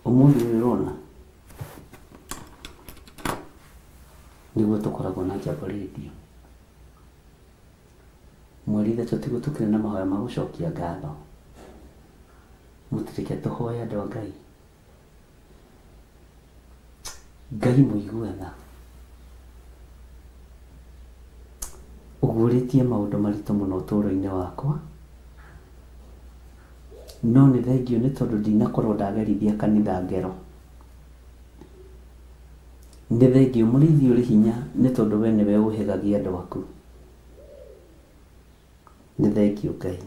Ũmũthĩ ũyũ ũrona nĩguo tũkoragwo na Jambo Radio. Mweri ithatũ tiguo tũkĩrĩ na mahoya ma gũcokia ngatho. Mũtireke tũhoe andũ a Ngai. Ngai mũigue tha, ũguũrĩtie maũndũ maritũ mũno ũtũũro-inĩ wakwa, no nĩ thengio nĩ tondũ ndinakorwo ndagerithia kanitha ngero. Nĩ thengio mũrĩithi ũrĩ hinya nĩ tondũ we nĩwe ũhĩgagia andũ aku. Nĩ thengio Ngai.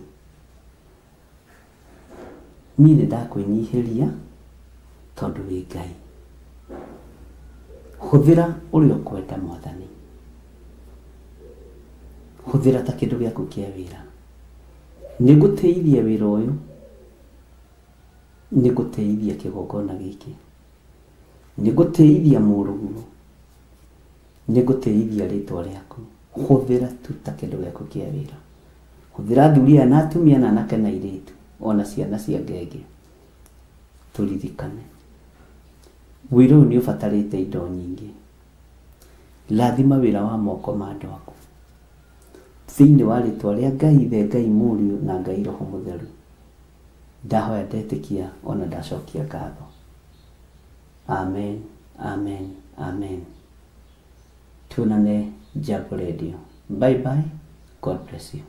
Niĩ nĩ ndakwĩnyihĩria tondũ wĩ Ngai. Hũthĩra ũrĩa ũkwenda Mwathani. Hũthĩra ta kĩndũ gĩaku kĩa wĩra. Nĩngũtĩithia wĩra ũyũ, nĩngũtĩithia kĩgongona gĩkĩ, nĩngũtĩithia mũrũguo, nĩngũtĩithia rĩtwa rĩaku. Hũthĩra tu ta kĩndũ gĩaku kĩa wĩra. Hũthĩra athuri aya na atumia na anake na airĩtu, ona ciana cia ngenge. Tũririkane wĩra ũyũ nĩ ũbatarĩte indo nyingĩ. Rathima wĩra wa moko ma andũ aku. Thĩinĩ wa rĩtwa rĩa Ngai Ithe, Ngai Mũriũ na Ngai Roho Mũtheru, ndahoya ndetĩkia ona ndacokia ngatho. Amen, amen, amen. Tuonane Jambo Radio. Bye bye. God bless you.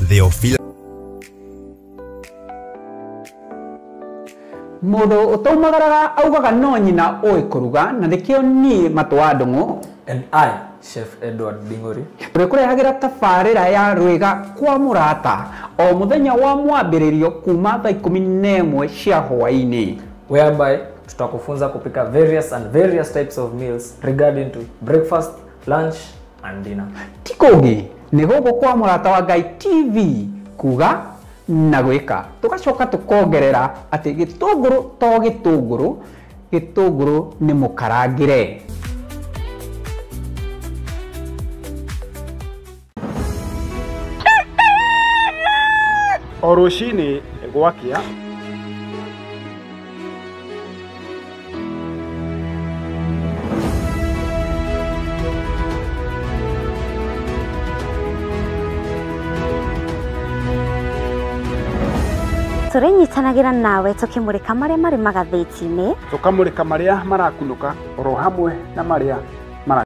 Theophilus Mũndũ ũtaumagaraga augaga no nyina ũĩ kũruga, na nĩkĩo niĩ Matũ wa Ndũng'ũ And I, Chef Edward Dingori, tũrĩkũrehagĩra tabarĩra ya Rwĩga kwa Mũrata o mũthenya wa mwambĩrĩrio kuma thaa 11 cia hwaĩ-inĩ, whereby tutakufunza kupika various and various types of meals regarding to breakfast, lunch and dinner. Ti kũngĩ nĩ gũkũ kwa Mũrata wa Ngai TV, kuga na gwĩka. Tũgacoka tũkongerera atĩ gĩtũngũrũ to gĩtũngũrũ, gĩtũngũrũ nĩ mũkarangĩre. O rũcinĩ gwakĩa, Tũrĩnyitanagĩra nawe tũkĩmũrĩka marĩa marĩ magathĩti-inĩ, tũkamũrĩka marĩa marakunũka oro hamwe na marĩa